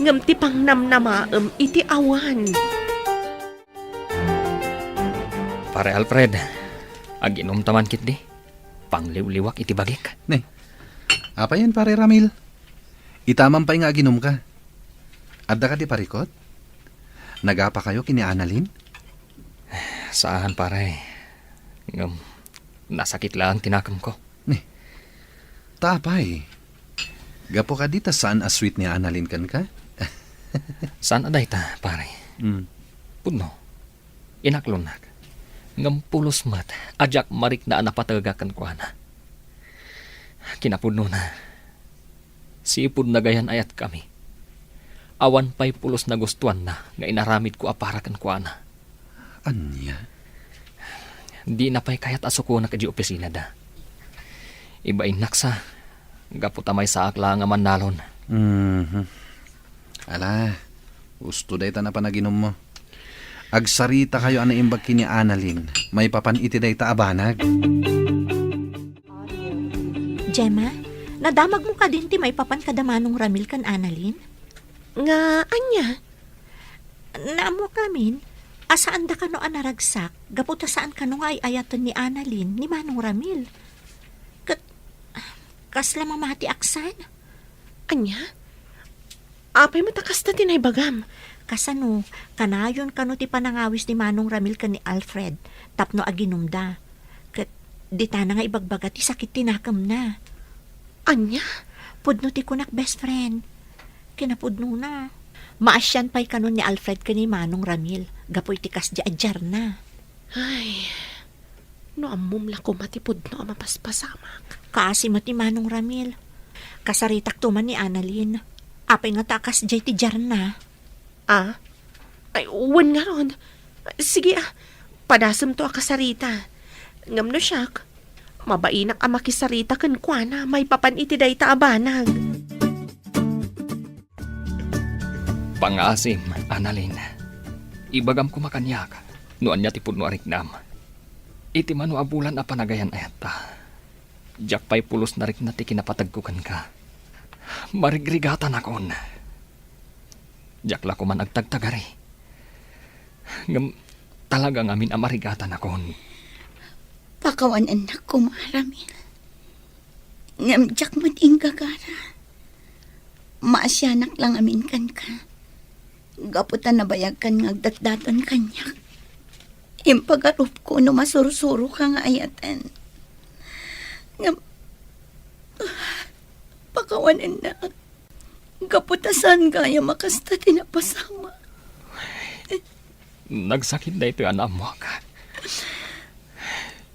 ngem ti pangnamnamaem iti awan. Pare Alfred, aginumta man ketdi. Pangliwliwak iti bagik. Ne, apayen, Pare Ramil? Ita man pay nga aginumka. Adda kadi parikut? Nagapakayo ken ni Annalyn? Saan, pare. Ngem, nasakit laeng ti nakemko. Ne. Ta apay? Gapu kadi ta saan a sweet ni Annalyn kenka? Saan a dayta, pare. Hmm. Pudno. Inaklonnak. Ngem pulos met a diak marikna a napatega kenkuana. Kinapudnona, sipud nagayan-ayatkami, awan pay pulos nagustuanna nga inaramidko a para kenkuana. Ania? Dina pay kayat a sukonak idiay opisinada. Ibainnak sa, gapu ta maysaak la nga mannalon. Mhm. Ala, husto dayta a panaginummo. Agsaritakayo a naimbag ken ni Annalyn maipapan iti dayta a banag. Gemma, nadamagmo kadin ti maipapan kada Manong Ramil ken Annalyn? Nga ania? Naammoak ngamin a saanda kano a naragsak gapu ta saan kano nga ay-ayaten ni Annalyn ni Manong Ramil. Ket kasla mamatiak san? Ania? Apay met a kasta ti naibagam? Kasano, kanayon kano ti panangawis ni Manong Ramil ken ni Alfred tapno aginumda. Ket Ditana nga ibagbaga ti sakit ti nakemna. Ania? Pudno ti kunak, best friend. Kinapudnona. Maasian pay kanon ni Alfred ken ni Manong Ramil gapu iti kasdi a diarna. Ay, no ammom la koma ti pudno a mapaspasamak. Kaasi met ni Manong Ramil. Kasaritakto man ni Annalyn. Apay ngata a kasdiay ti diarna? Ah? Ay, wen ngarud. Sige, ah. Padasemto a kasarita. Ngem no siak, mabainak a makisarita kenkuana maipapan iti dayta a banag. Pangngaasim, Annalyn. Ibagam koma kaniak no ania ti pudno a riknam. Iti mano a bulan a panagayan-ayatta, diak pay pulos narikna ti kinapatagko kenka. Marigrigatanakon. Diak la koman agtagtagari. Ngem talaga ngamin a marigatanakon. Pakawanennak koma, Ramil. Ngem diak met inggagara. Maasianak la ngamin kenka. Gapu ta nabayagkan nga agdatdaton kaniak. Impagarupko no masursuroka nga ayaten. Ngem, pakawanennak. Gapu ta saan gayam a kasta ti napasamak. Nagsakit daytoy a naammoak.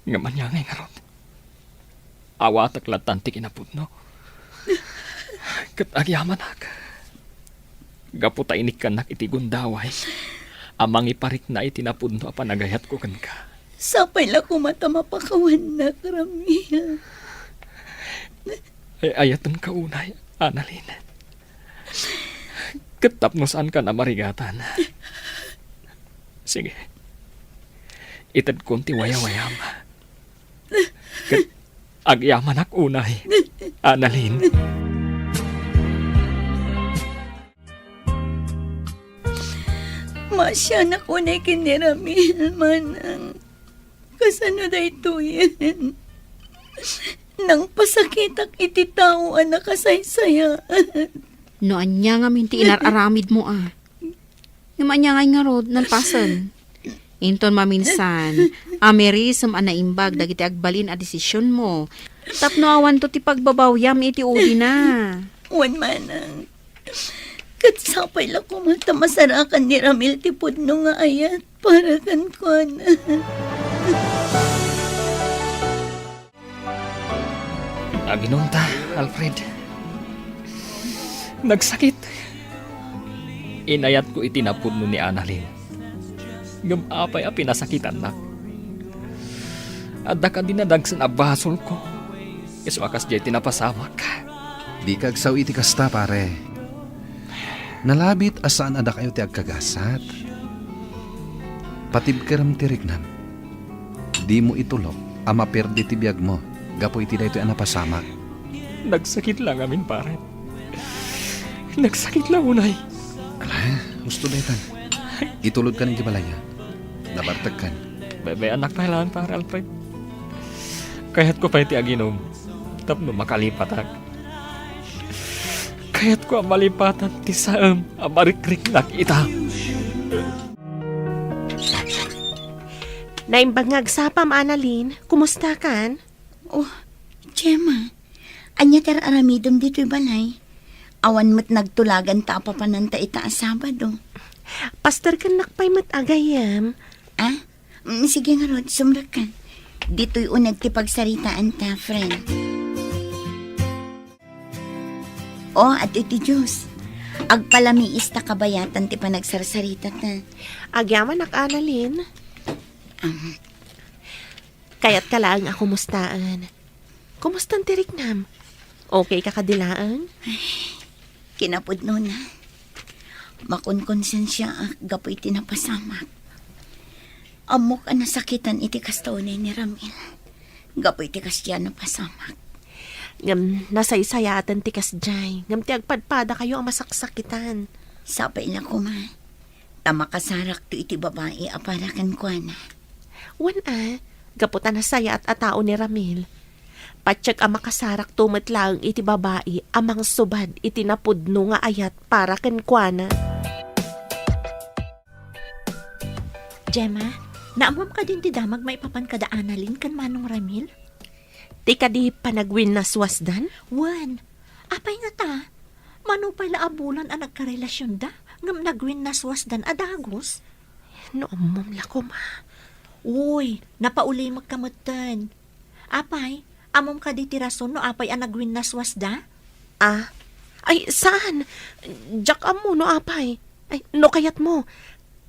Ngem ania ngay ngarud? Awatek lattan ti kinapudno. Ket agyamanak. Gapu ta inikkannak iti gundaway a mangiparikna iti napudno a panagayatko kenka. Sapay la koma ta mapakawannak, Ramil. Ay-ayatenka unay, Annalyn. Ket tapno saankan a marigatan. Sige. Itedkon ti wayawayam. Ket agyamanak unay, Annalyn. Maasianak unay ken ni Ramil, manang. Kasano daytoyen? Nangpasakitak iti tao a nakasaysayaat. No ania ngamin ti inar-aramidmo a? Ngem ania ngay ngarud nalpasen? Inton maminsan, amirisem a naimbag dagiti agbalin a desisionmo, tapno awanto ti pagbabawiam iti udina. Wen manang, ket sapay la koma ta masarakan ni Ramil ti pudno nga ayat para kenkuana. Aginunta, Alfred. Nagsakit. Inayatko iti napudno ni Annalyn. Ngem apay a pinasakitannak? Adda kadi nadagsen a basolko? Isu a kasdiay ti napasamak. Dika agsao iti kasta, pare. Nalabit a saan a dakayo ti agkagasat. Patibkerem ti riknam. Dimo itulok a maperdi ti biagmo gapu iti daytoy a napasamak. Nagsakit la ngamin, pare. Nagsakit la unay. Ala, husto daytan. Itulodkan iti balay a. Nabartekkan. Bebe-annak pay laeng, pare Alfred. Kayatko pay ti aginum tapno makalipatak. Kayatko a malipatan ti saem a marikriknak ita. Naimbag nga agsapam, Annalyn. Kumustakan? Oh, Gemma, ania ti ar-aramidem ditoy balay? Awan met nagtulagan ta apapananta ita a Sabado. Pasterkennak pay met a gayyem. Ah? Mm, sige ngarud, sumrekka. Ditoy uneg ti pagsaritaanta, friend. O, adtoy ti juice. Agpalamiis ta kabayatan ti panagsarsarita ta. Agyamanak, Annalyn. Um. Kayatka laeng a kumustaen. Kumustan ti riknam? Okay ka kadi laeng? Kinapudnona, makonkonsensiaak gapu iti napasamak. Ammok a nasakitan iti kasta unay ni Ramil gapu iti kasdiay a napasamak. Ngem nasaysayaaten ti kasdiay, ngem ti agpadpadakayo a masaksakitan. Sapay la koma, ta makasarakto iti babai a para kenkuana. Wen a, gapu ta nasayaat a tao ni Ramil. Patiek a makasarakto met laeng iti babai a mangsubad iti napudno nga ayat para kenkuana. Gemma, naammom kadin ti damag maipapan kada Annalyn ken Manong Ramil? Ti kadi panagwinnaswasdan? Wen, apay ngata? Mano pay la a bulan a nagkarelasionda, ngem nagwinnaswasdan a dagus? No ammom la koma. Uy, napaulimekka metten. Apay, ammom kadi ti rason no apay a nagwinnaswasda? Ah? Ay, saan. Diak ammo no apay. Ay, no kayatmo,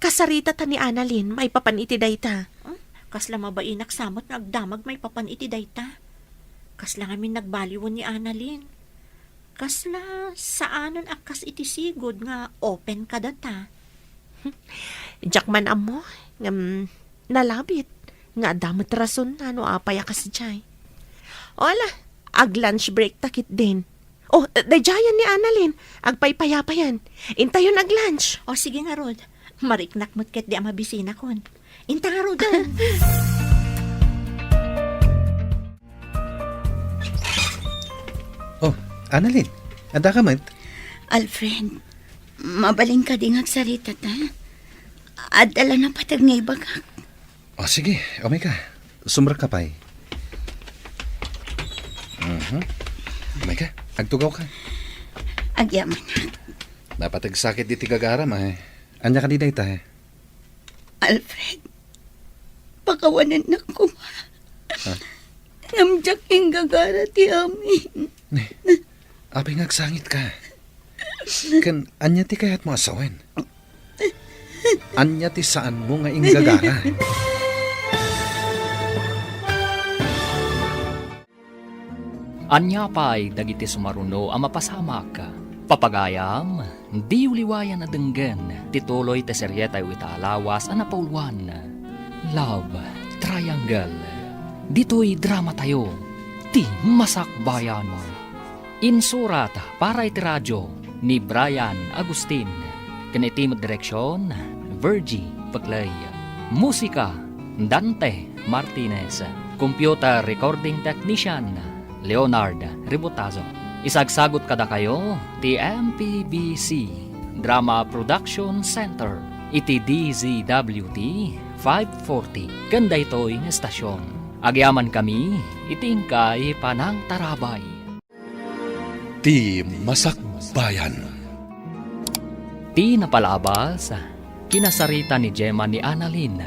kasaritata ni Annalyn maipapan iti dayta. Hmm? Kasla mabainak sa met nga agdamag maipapan iti dayta. Kasla ngamin nagbaliwen ni Annalyn. Kasla saanen a kas iti sigud nga open kadata. Diak man ammo, ngem nalabit nga adda met rasonna no apay a kasdiay. O ala, ag-lunch break ta ketdin. O, daydiayen ni Annalyn, agpaypayapayan. Intayon ag-lunch. O, sige ngarud. Mariknak met ketdi a mabisinakon. Inta ngaruden. Oh, Annalyn, adda ka met? Alfred, mabalin kadi nga agsaritata? Adda la napateg nga ibagak. Oh, sige, umay ka. Sumrekka pay. Mhm. Umay ka, agtugaw ka. Agyaman. Napateg sakit diti gagaram, ay. Ania kadi dayta, eh? Alfred, pakawanennak koma. Ha? Ngem diak inggagara ti amin. Ne, apay nga agsangitka? Ken ania ti kayatmo a sawen? Ania ti saanmo nga inggagara? Ania pay dagiti sumaruno a mapasamak? Papagayam, diyo liwayan a denggen ti tuloy ti serietayo ita a lawas a napauluan, Love Triangle. Ditoy dramatayo, ti Masakbayan. Insurat para iti radio ni Brian Agustin, ken iti met direksion, Virgie Peclay. Musika, Dante Martinez. Computer recording technician, Leonard Ributazo. Isagsagut kadakayo ti M P B C Drama Production Center iti D Z W T five forty ken daytoy nga estasion. Agyamankami iti inkay panangtarabay. Ti Masakbayan. Ti napalabas, kinasarita ni Gemma ni Annalyn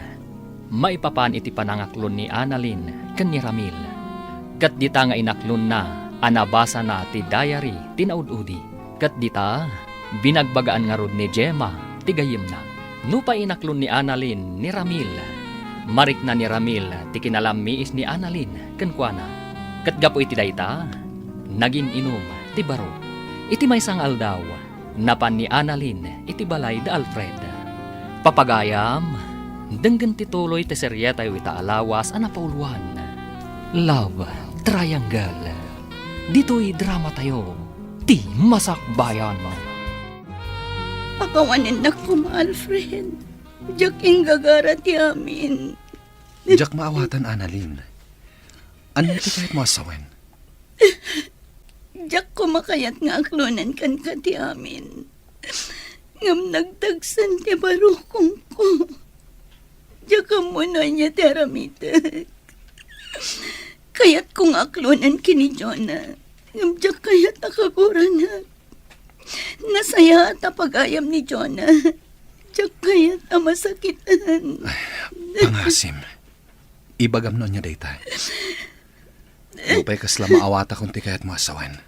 maipapan iti panangaklon ni Annalyn ken ni Ramil. Ket dita nga inaklonna a nabasana ti diary ti naud-udi. Ket dita, binagbagaan ngarud ni Gemma ti gayyemna. Nupay inaklon ni Annalyn ni Ramil, marikna ni Ramil ti kinalammiis ni Annalyn kenkuana. Ket gapu iti dayta, nagin-inum ti baro. Iti maysa nga aldaw, napan ni Annalyn iti balay da Alfred. Papagayam, denggen ti tuloy ti serietayo ita a lawas a napauluan, Love Triangle. Ditoy dramatayo, ti Masakbayan. Pakawanennak koma, Alfred. Diak inggagara ti amin. Diak maawatan, Annalyn. Ania ti kayatmo a sawen? Diak koma kayat nga aklonen kenka ti amin. Ngem nagdagsen ti barukongko. Diak ammo no ania ti aramitek. Kayatko nga aklonen ken ni Jonah. Ngem diak kayat a kaguranak. Nasayaat a pagayam ni Jonah. Diak kayat a masakitan. Ay, pangasim. Ibagam no ania dayta. Nupay kasla maawatakon ti kayatmo a sawen,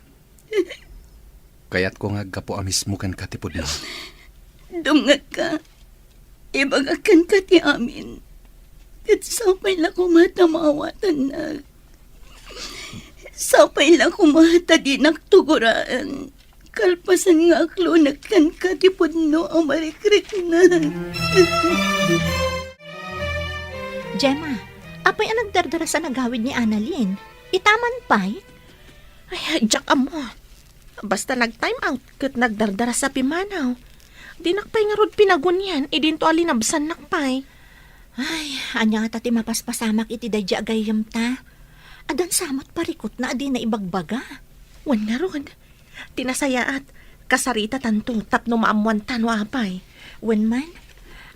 kayatko nga aggapu a mismo kenka ti pudno. Dumngegka. Ibagak kenka ti amin. Ket sapay la koma ta maawatannak. Sapay la koma ta dinak tugoraen. Kalpasan nga aklonek kenka ti pudno a marikriknak. Gemma, apay a nagdardarasa a nagawid ni Annalyn? Itaman pay? Ay, diak ammo. Basta nag-time out ket nagdardarasa a pimmanaw. Dinak pay ngarud pinagunian idinto a linabsannak pay. Ay, ania ngata ti mapaspasamak iti daydi a gayyemta? Addan sa met parikutna a dina ibagbaga. Wen ngarud, ti nasayaat, kasaritatanto tapno maammoanta no apay. Wen man,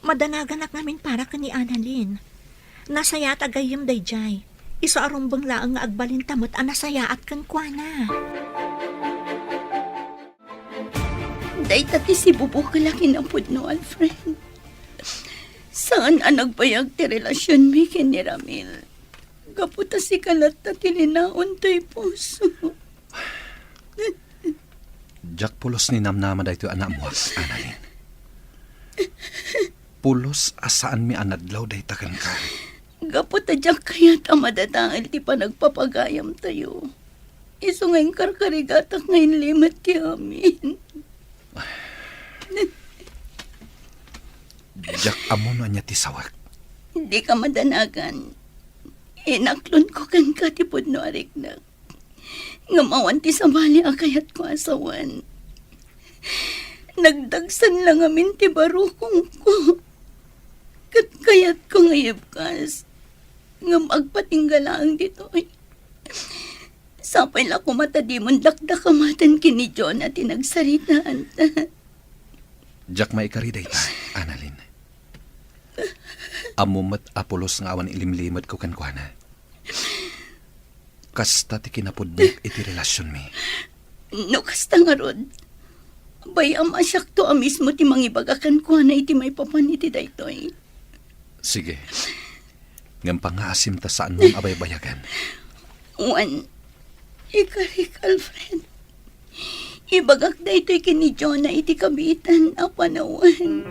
madanaganak ngamin para ken ni Annalyn. Nasayaat a gayyem daydiay. Isu a rumbeng laeng nga agbalinta met a nasayaat kenkuana. Dayta ti sibubukel a kinapudno, Alfred. Saan a nagbayag ti relasionmi ken ni Ramil. Gapu ta sika latta ti linaon toy puso. Diak pulos ni namnama daytoy a naammoak, Annalyn. Pulos a saanmi a nadlaw dayta kenka. Gapu ta diak kayat a madadael ti panagpapagayamtayo. Isu nga inkarkarigatak nga inlimed ti amin. Diak ammo no ania ti sawek. Dika madanagan. Inaklonko kenka ti pudno a riknak. Ngem awan ti sabali a kayatko a sawen. Nagdagsen la ngamin ti barukongko. Ket kayatko nga ibkas. Ngem agpatingga laeng ditoy. Sapay la koma ta dimon dakdakamaten ken ni Jonah ti nagsaritaanta. Diak maikari dayta, Annalyn. Ammom met a pulos nga awan ilimlimedko kenkuana. Kasta ti kinapudnok iti relasionmi. No kasta ngarud, bay-am a siakto a mismo ti mangibaga kenkuana iti maipapan iti daytoy. Sige. Ngem pangngaasim ta saanmon a baybayagan. Wen, ikarik, Alfred. Ibagak daytoy ken ni Jonah iti kabiitan a panawen.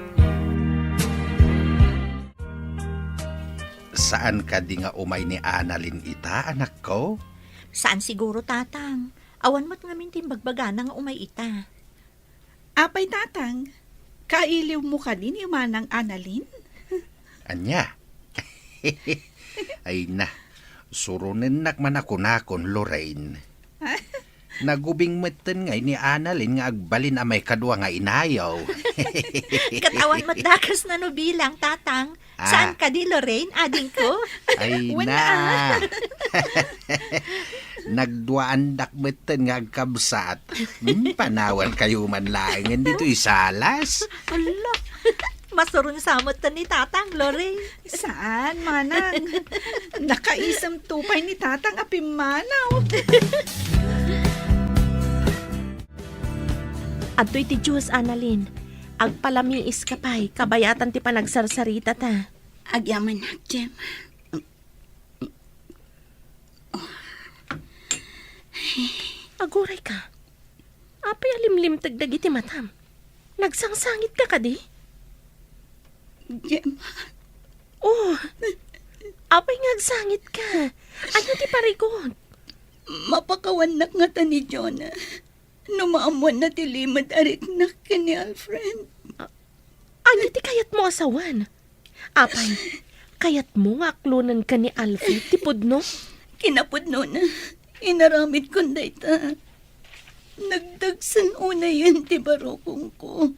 Saan kadi nga umay ni Annalyn ita, anakko? Saan siguro, Tatang. Awan met ngamin ti imbagbagana nga umay ita. Apay, Tatang, kailiwmo kadi ni Manang Annalyn? Ania? Ay na, suronennak man a kunakon, Lorraine. Nagubing metten ngay ni Annalyn nga agbalin a maikadua nga inayo. Ket awan met dakes nano bilang, Tatang. Ah. Saan kadi, Lorraine, adingko? Ay na. Nagduaandak metten nga agkabsat. Hmm, panawan kayo man laengen ditoy salas. Hala, masuron sa metten ni Tatang, Lorraine. Saan, Manang? Nakaisem to pay ni Tatang a pimmanaw. Adtoy ti juice, Annalyn. Agpalamiis ka pay, kabayatan ti panagsarsaritata. Agyamanak, Jem. Aguray ka. Apay a limlimteg dagiti matam? Nagsangsangit ka kadi? Gemma. Oh, apay nga agsangit ka? Ania ti parigot? Mapakawannak ngata ni Jonah no maammoanna ti limed a riknak ken ni Alfred. A-, ania ti kayatmo a sawen? Apay, kayatmo nga aklonenka ni Alfred ti pudno? Kinapudnona, inaramidkon dayta. Nagdagsen unayen ti barukongko.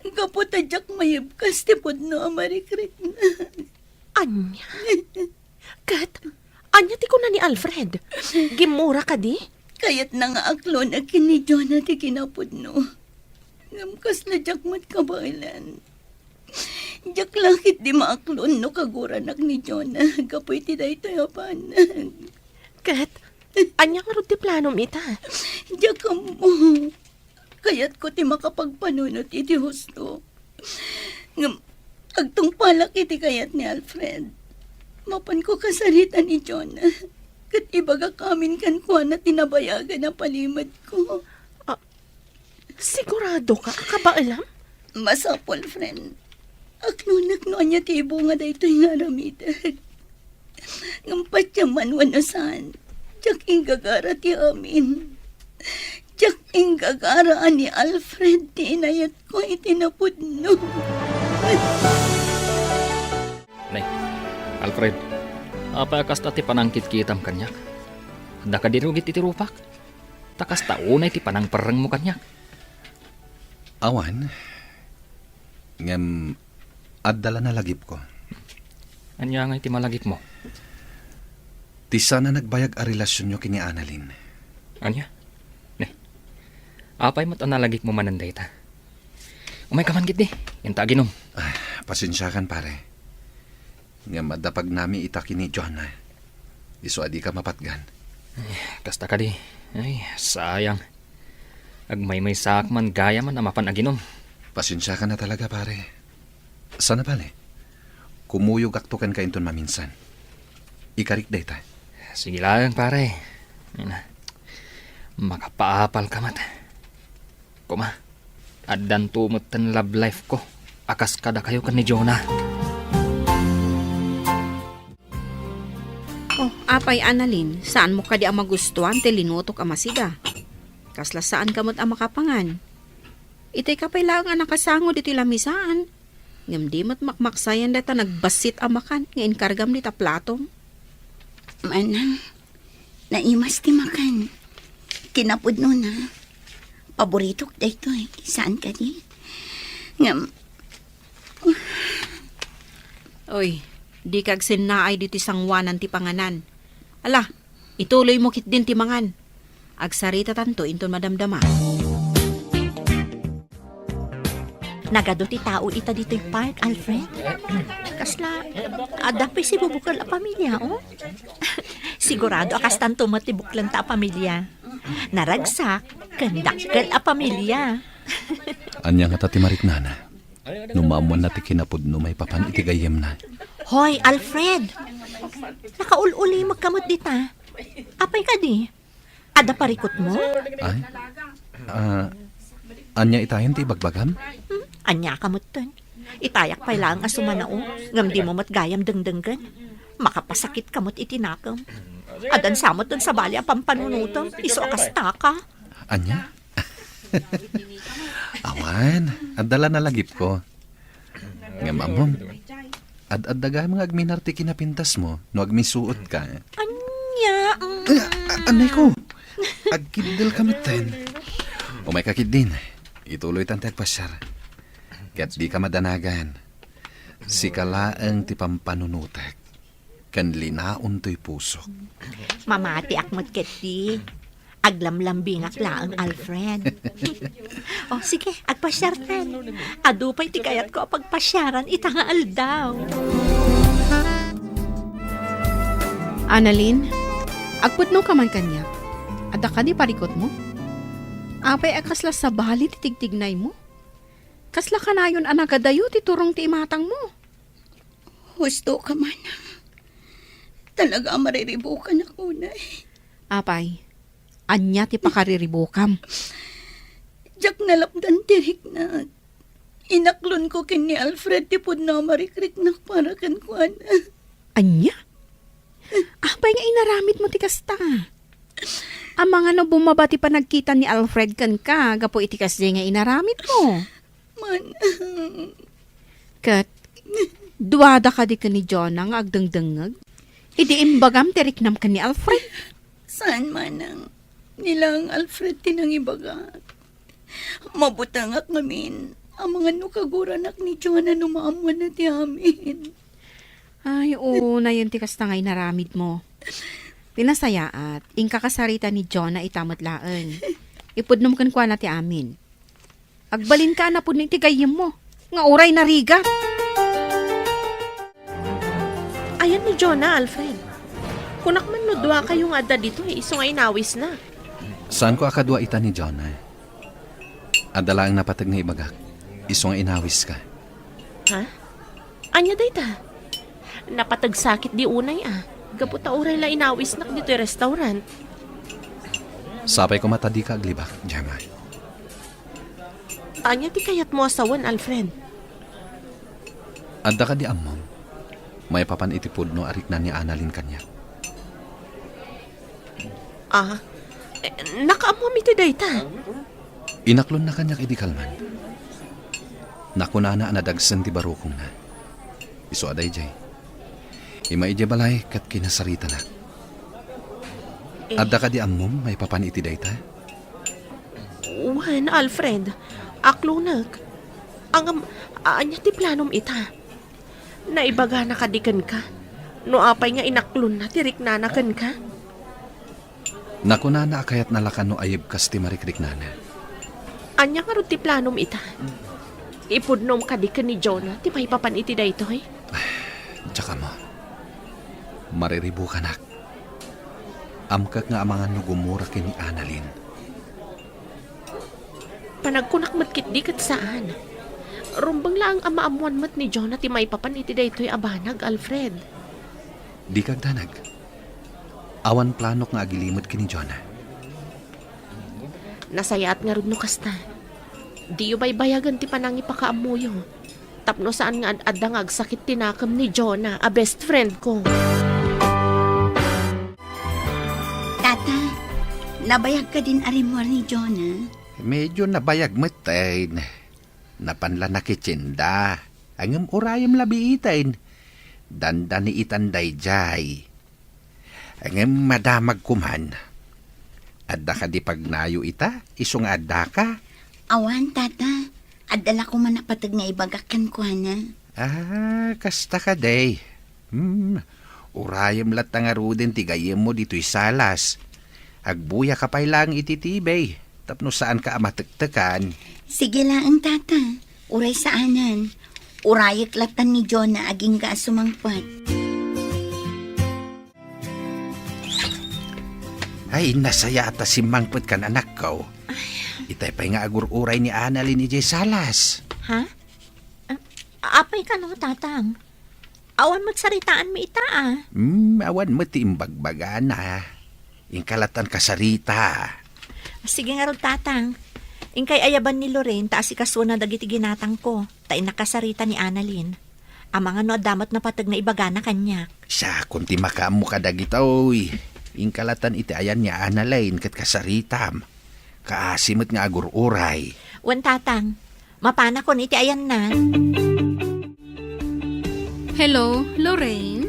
Gapu ta diak maibkas ti pudno a marikriknak. Ania? Ket, ania ti kuna ni Alfred? Gimmura kadi? Kayatna nga aklonek ken ni Jonah ti kinapudno. Ngem kasla diak met kabaelan. Diak la ketdi maaklon no kaguranak ni Jonah gapu iti daytoy a banag. Ket, ania ngarud ti planom ita? Diak ammo. Kayatko ti makapagpanunot iti husto. Ngem, agtungpalak iti kayat ni Alfred. Mapanko kasarita ni Jonah. Ket ibagak amin kenkuana ti nabayagan a palimedko. Ah, Sigurado ka a kabaelam? Masapul, friend. Aklonek no ania ti ibunga daytoy nga aramidek. Ngem patiemman wenno saan, diak inggagara ti amin. Diak inggagara a ni Alfred ti inayatko iti napudno. Nay, Alfred, apay a kasta ti panangkitkitam kaniak? Adda kadi rugi iti rupak? Ta kasta unay ti panangperrengmo kaniak. Awan, ngem adda la nalagipko. Ania ngay ti malagipmo? Ti saan a nagbayag a relasionyo ken ni Annalyn. Ania? Ne, apay met a nalagipmo manen dayta? Umayka man ketdi, inta aginom. Ah, pasensiakan, pare. Ngem adda pagnami ita ken ni Jonah. Isu a dika mapatgan. Kasta kadi. Ay, sayang. Agmaymaysaak man gayamen a mapan aginom. Pasensiakan a talaga, pare. Sana bale, kumuyogakto kenka inton maminsan. Ikarik dayta. Sige laeng, pare. Ay na. Makapaapalka met. Koma, addanto metten love life ko a kas kadakayo ken ni Jonah. Oh, apay, Annalyn, saanmo kadi a magustuan ti linutok a masiga? Kasla saanka met a makapangan. Itayka pay laeng a nakasango ditoy lamisaan. Ngem di met makmaksayan dayta nagbassit a makan nga inkargam dita platom. Manang, naimas ti makan. Kinapudnona. Paboritok daytoy. Saan kadi? Ngem, Oy, dika agsennaay ditoy sangoanan ti panganan. Ala, ituloymo ketdin ti mangan. Agsaritatanto inton madamdama. Nagadu ti tao ita ditoy park, Alfred. Kasla, adda pay sibubukel a pamilia, oh. Sigurado a kastanto met ti buklenta a pamilia. Naragsak, ken dakkel a pamilia. Ania ngata ti mariknana? No maammoanna ti kinapudno maipapan iti gayyemna. Hoy, Alfred! Nakaul-ulimekka met dita. Apay kadi? Adda parikutmo? Ay? Ah, ania itayen ti ibagbagam? Hmm? Ania ka metten? Itayak pay laeng a sumanao, ngem dimo met gayam dengdenggen. Makapasakitka met iti nakem. Addan sa metten sabali a pampanunotem, isu a kastaka. Ania? Awan, adda la nalagipko. Ngem ammom, ad-adda gayam nga agminar ti kinapintasmo no agmisuotka. Ania? Ah, a-, anay ko. Agkiddelka metten. Umayka ketdin. Ituloytan ti agpasiar. Ket dika madanagan. Sika laeng ti pampanunotek. Ken linaon toy pusok. Mamatiak met ketdi. Aglamlambingak laeng, Alfred. Oh, sige, agpasiartan. Adu pay ti kayatko a pagpasiaran ita nga aldaw. Annalyn, agpudnoka man kaniak. Adda kadi parikutmo? Apay a kasla sabali ti tigtignaymo? Kasla kanayon a nagadayo ti turong ti imatangmo? Husto ka, manang. Talaga a mariribukanak unay. Apay, ania ti pakariribukam? Diak nalapdan ti riknak. Inaklonko ken ni Alfred ti pudno a marikriknak para kenkuana. Ania? Apay nga inaramidmo ti kasta? Amangan no bumaba ti panagkita ni Alfred kenka gapu iti kasdiay nga inaramidmo? Manang. Ket, duada kadi ken ni Jonah nga agdengdengngeg? Idi imbagam ti riknam ken ni Alfred? Saan, manang. Ni laeng Alfred ti nangibagak. Mabutengak ngamin. Amangan no kaguranak ni Jonah no maammoanna ti amin. Ay, oo, nayon ti kasta nga inaramidmo. Ti nasayaat, inka kasarita ni Jonah ita met laeng. Ipudnom kenkuana ti amin. Agbalinka a napudno iti gayyemmo, nga uray narigat. Ayan ni Jonah, Alfred. Kunak man no duakayo nga adda ditoy, isu nga inawisna. Saanko a kadua ita ni Jonah. Adda laeng napateg nga ibagak, isu nga inawiska. Ha? Ania dayta? Napateg sakit di unay a. Gapu ta uray la inawisnak ditoy restaurant. Sapay koma ta dika aglibak, Gemma. Ania ti kayatmo a sawen, Alfred? Adda kadi ammom, maipapan iti pudno a rikna ni Annalyn kaniak. Ah, eh, nakaammom iti dayta? Inaklonna kaniak idi kalman. Nakunana a nadagsen ti barukongna. Isu a daydiay. Immay idiay balay ket kinasaritanak. Eh. Adda kadi ammom maipapan iti dayta? Wen, Alfred. Aklonek. Ngem, ania ti planom ita? Naibagana kadi kenka? No apay nga inaklonna ti riknana kenka? Nakunana a kayatna la kano a yibkas ti marikriknana. Ania ngarud ti planom ita? Ipudnom kadi ken ni Jonah ti maipapan iti daytoy? Diak ammo. Mariribukanak. Amkak nga amangan no gumura ken ni Annalyn. Panagkunak met ketdi ket saan. Rumbeng laeng a maammoan met ni Jonah ti maipapan iti daytoy a banag, Alfred. Dika agdanag. Awan planok nga agilimed ken ni Jonah. Nasayaat ngarud no kasta. Diyo baybayagen ti panangipakaammoyo. Tapno saan nga ad-adda nga agsakit ti nakem ni Jonah a best friend ko. Tata, nabayag kadin a rimmuar ni Jonah? Medyo nabayag metten. Napan la nakitsinda. Ngem urayem la biiten. Dandani itan daydiay. Ngem madamag koman. Adda kadi pagnayo ita, isu nga addaka? Awan, Tata. Adda la koman a pateg nga ibagak kenkuana. Ah, kasta kadi. Hmm, urayem latta ngaruden ti gayyemmo ditoy salas. Agbuyaka pay laeng iti T V, tapno saanka a matektekan. Sige laeng, Tata. Uray saanen. Urayek latta ni Jonah agingga a sumangpet. Ay, nasayaat a simmangpetkan, anakko. Itay pay nga agur-uray ni Annalyn idiay salas. Ha? Ah, apay kano, Tatang? Awan met saritaanmi ita, a. Hmm, awan met ti imbagbagana. Inka lattan kasarita. Sige ngarud, Tatang. Inkay ayaban ni Lorraine ta asikasuona dagiti ginatangko, ta innak kasarita ni Annalyn. Amangan no adda met napateg nga ibagana kaniak. Siakon ti makaammo kadagitoy. Inka lattan iti ayan ni Annalyn ket kasaritam. Kaasi met nga agur-uray. Wen, Tatang. Mapanakon iti ayanna. Hello, Lorraine?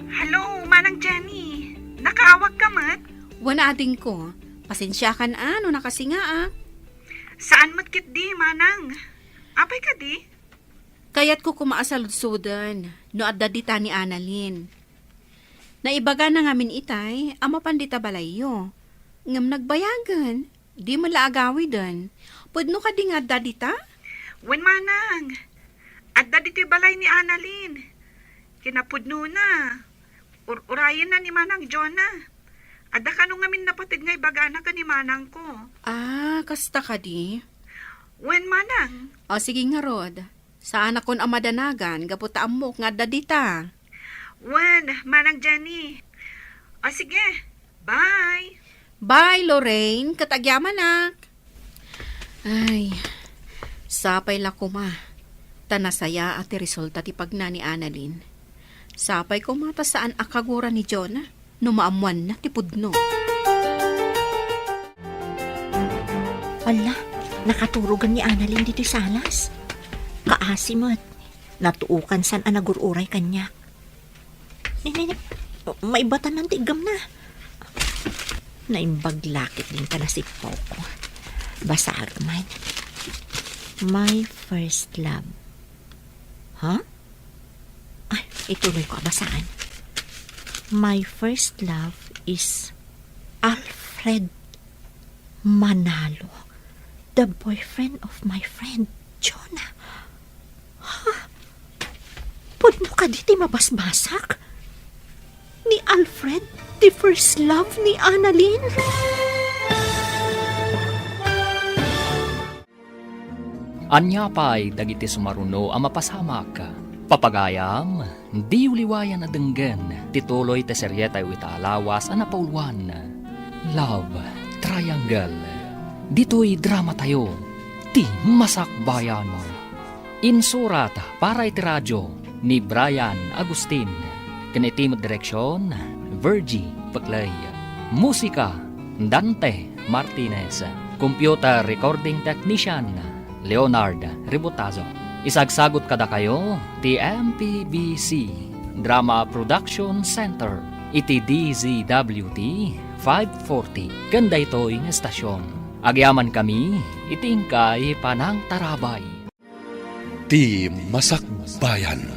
Hello, Manang Jenny. Nakaawagka met? Wen, adingko. Pasensiakan a no nakasingaak. Saan met ketdi, Manang? Apay kadi? Kayatko koma a saludsoden no adda dita ni Annalyn. Naibagana ngamin itay a mapan dita balayyo. Ngem nagbayagen, di met la agawiden. Pudno kadi nga adda dita? Wen, Manang. Adda ditoy balay ni Annalyn. Kinapudnona. Ur-urayenna ni Manang Jonah. Adda kano ngamin napateg nga ibagana ken ni manangko. Ah, kasta kadi? Wen, Manang. O, sige ngarud. Saanakon a madanagan gapu ta ammok nga adda dita. Wen, Manang Jenny. O, sige. Bye. Bye, Lorraine. Ket agyamanak. Ay, sapay la koma ta nasayaat ti resulta ti pagna ni Annalyn. Sapay koma ta saan a kagura ni Jonah no maammoanna ti pudno. Alla, nakaturogan ni Annalyn ditoy salas. Kaasi met, natuokan san a nagur-uray kaniak. Ni, ni, ni. Maibatan ti iggamna. Naimbag la ketdin ta nasippawko. Basaek man. My first love. Ha? Ay, ituloyko a basaan. My first love is Alfred Manalo, the boyfriend of my friend Jonah. Ha? Pudno kadi ti mabasbasak? Ni Alfred, the first love ni Annalyn? Ania pay dagiti sumaruno a mapasamak? Papagayam, diyo liwayan a denggen ti tuloy ti serietayo ita a lawas a napauluan, Love Triangle. Ditoy dramatayo, ti Masakbayan. Insurat para iti radio ni Brian Agustin, ken iti met direksion, Virgie Peclay. Musika, Dante Martinez. Computer recording technician, Leonard Ributazo. Isagsagut kadakayo ti M P B C Drama Production Center iti D Z W T five forty ken daytoy nga estasion. Agyamankami iti inkay panangtarabay. Ti Masakbayan.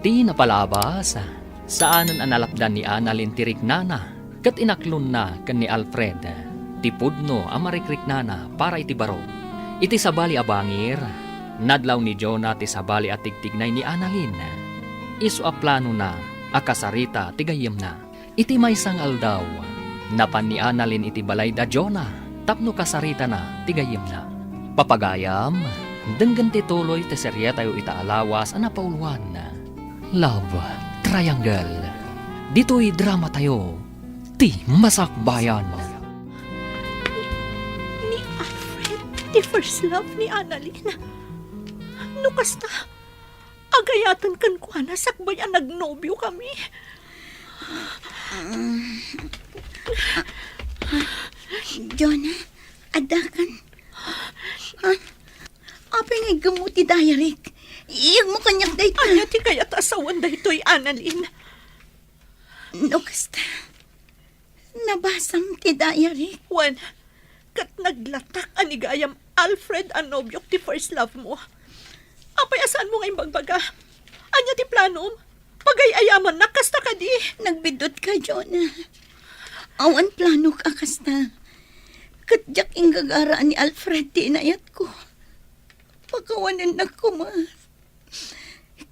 Ti napalabas, saanen a nalapdan ni Annalyn ti riknana ket inaklonna ken ni Alfred ti pudno a marikriknana para iti baro. Iti sabali a bangir, nadlaw ni Jonah ti sabali a tigtignay ni Annalyn. Isu a planona a kasarita ti gayyemna. Iti maysa nga aldaw, napan ni Annalyn iti balay da Jonah tapno kasaritana ti gayyemna. Papagayam, denggen ti tuloy ti serietayo ita a lawas a napauluan, Love Triangle. Ditoy dramatayo, ti masakbayan. Ni Alfred, ti first love ni Annalyn. No kasta, agayaten kenkuana sakbay a nagnobiokami. Jonah, addakan. Ha? Apay nga iggemmo ti diary-k? Iyegmo kaniak dayta. Ania ti kayat a sawen daytoy, Annalyn? No kasta, nabasam ti diary-k. Wen, ket naglatak a ni gayam Alfred a nobiok ti first love mo. Apay a saanmo nga imbagbaga? Ania ti planom? Pagay-ayamannak kasta kadi? Nagbiddut ka, Jonah. Awan planok a kasta. Ket diak inggagara a ni Alfred ti inayatko. Pakawanennak koma.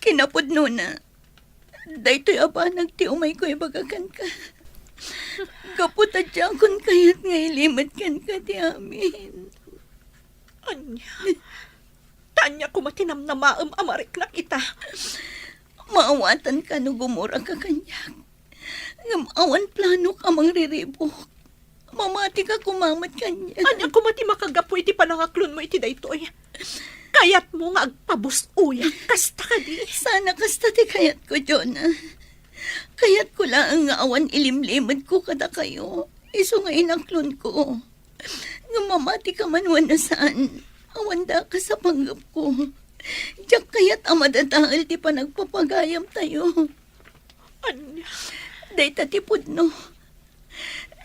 Kinapudnona, daytoy a banag ti umayko ibaga kenka. Gapu ta diakon kayat nga ilimed kenka ti amin. Ania? Ta ania koma ti namnamaem a mariknak ita? Maawatanka no gumuraka kaniak. Ngem awan planok a mangriribuk. Mamatika koma met kaniak. Ania koma ti makagapu iti panangaklonmo iti daytoy? Kayatmo nga agpabusuyak kasta kadi? Saan a kasta ti kayatko, Jonah. Kayatko laeng nga awan ilimlimedko kadakayo, isu nga inaklonko. Ngem mamatika man wenno saan, awan dakes a panggepko. Diak kayat a madadael ti panagpapagayamtayo. Ania? Dayta ti pudno.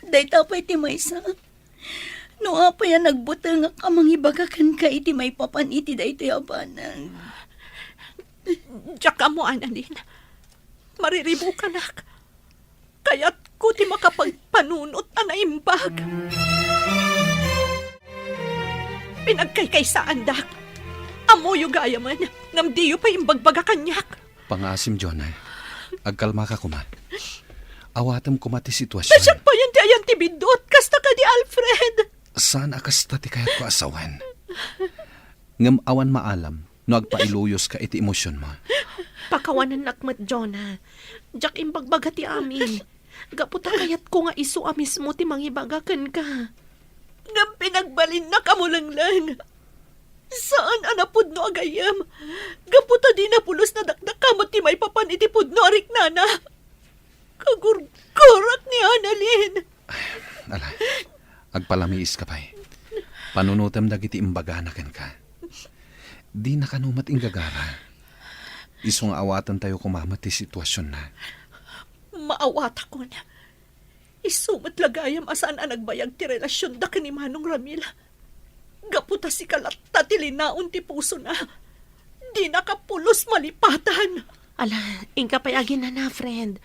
Dayta pay ti maysa. No apay a nagbutengak a mangibaga kenka iti maipapan iti daytoy a banag. Diak ammo, Annalyn. Mariribukanak. Kayatko ti makapagpanunot a naimbag. Pinagkaykaysaandak. Ammoyo gayamen, ngem diyo pay imbagbaga kaniak. Pangaasim, Jonah. Agkalmaka koma. Awatem koma ti sitwasion. Ta siak payen ti ayan ti biddut, kasta kadi, Alfred. Saan a kasta ti kayatko a sawen. Ngem awan maalam no agpailuyoska iti emosionmo. Pakawanennak met, Jonah. Diak imbagbaga ti amin. Gapu ta kayatko nga isu a mismo ti mangibaga kenka. Ngem pinagbalinnak a mulengleng. Saan a napudno a gayyem. Gapu ta dina pulos nadakdakama ti maipapan iti pudno a riknana. Kagurgurak ni Annalyn. Ala, agpalamiiska pay. Panunotem dagiti imbagana kenka. Dina kano met inggagara. Isu nga awatentayo koma met ti situasionna. Maawatakon. Isu met la gayam a saan a nagbayag ti relasionda ken ni Manong Ramil. Gapu ta sika latta ti linaon ti pusona. Dinaka pulos malipatan. Ala, inka pay aginana, friend.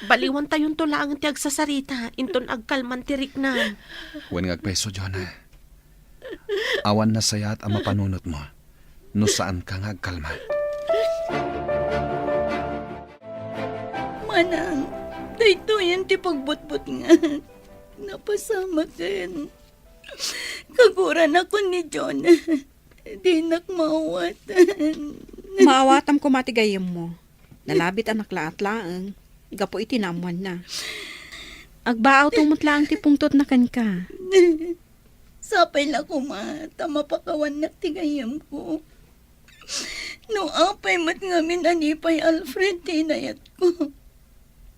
Baliwantayonto laeng ti agsasarita, inton agkalman ti riknam. Wen nga agpayso, Jonah. Awan nasayaat a mapanunotmo no saanka nga agkalma. Manang, daytoyen ti pagbutbutngan. Napasamaken. Kaguranakon ni Jonah. Dinak maawatan. Maawatam koma ti gayyemmo. Nalabitanak laat laeng gapu iti naammoanna. Agbaawto met laeng ti pungtotna kenka. Sapay la koma ta mapakawannak ti gayyemko. No apay met ngamin a ni pay Alfred ti inayatko.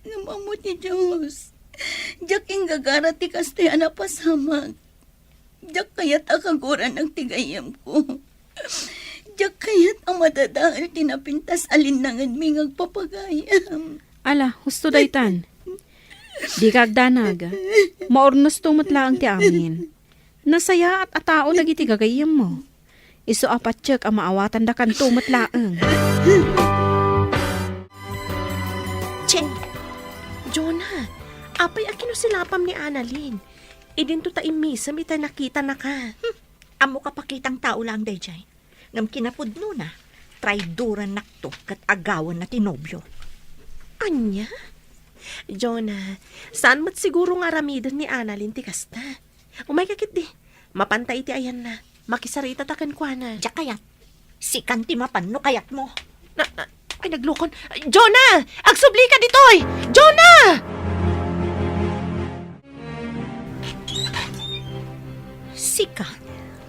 Ngem ammo ti Dios, diak inggagara ti kastoy a napasamak. Diak kayat a kaguranak ti gayyemko. Diak kayat a madadael ti napintas a linnangenmi nga agpapagayam. Ala, husto daytan. Dika agdanag. Maurnosto met laeng ti amin. Nasayaat a tao dagiti gagayyemmo. Isu a patiek a maawatandakanto met laeng. Che! Jonah, apay a kinusilapam ni Annalyn? Idinto ta immisem itay nakitanaka. Hmm. Ammok a pakitang tao laeng daydiay. Ngem kinapudnona, traidorannakto ket agawanna ti nobio. Ania? Jonah, saan met siguro nga aramiden ni Annalyn ti kasta. Umayka ketdi. Mapanta iti ayanna. Makisaritata kenkuana. Diak kayat. Sikan ti mapan no kayatmo. Na, na, ay, naglukon. Jonah! Agsublika ditoy! Jonah! Sika?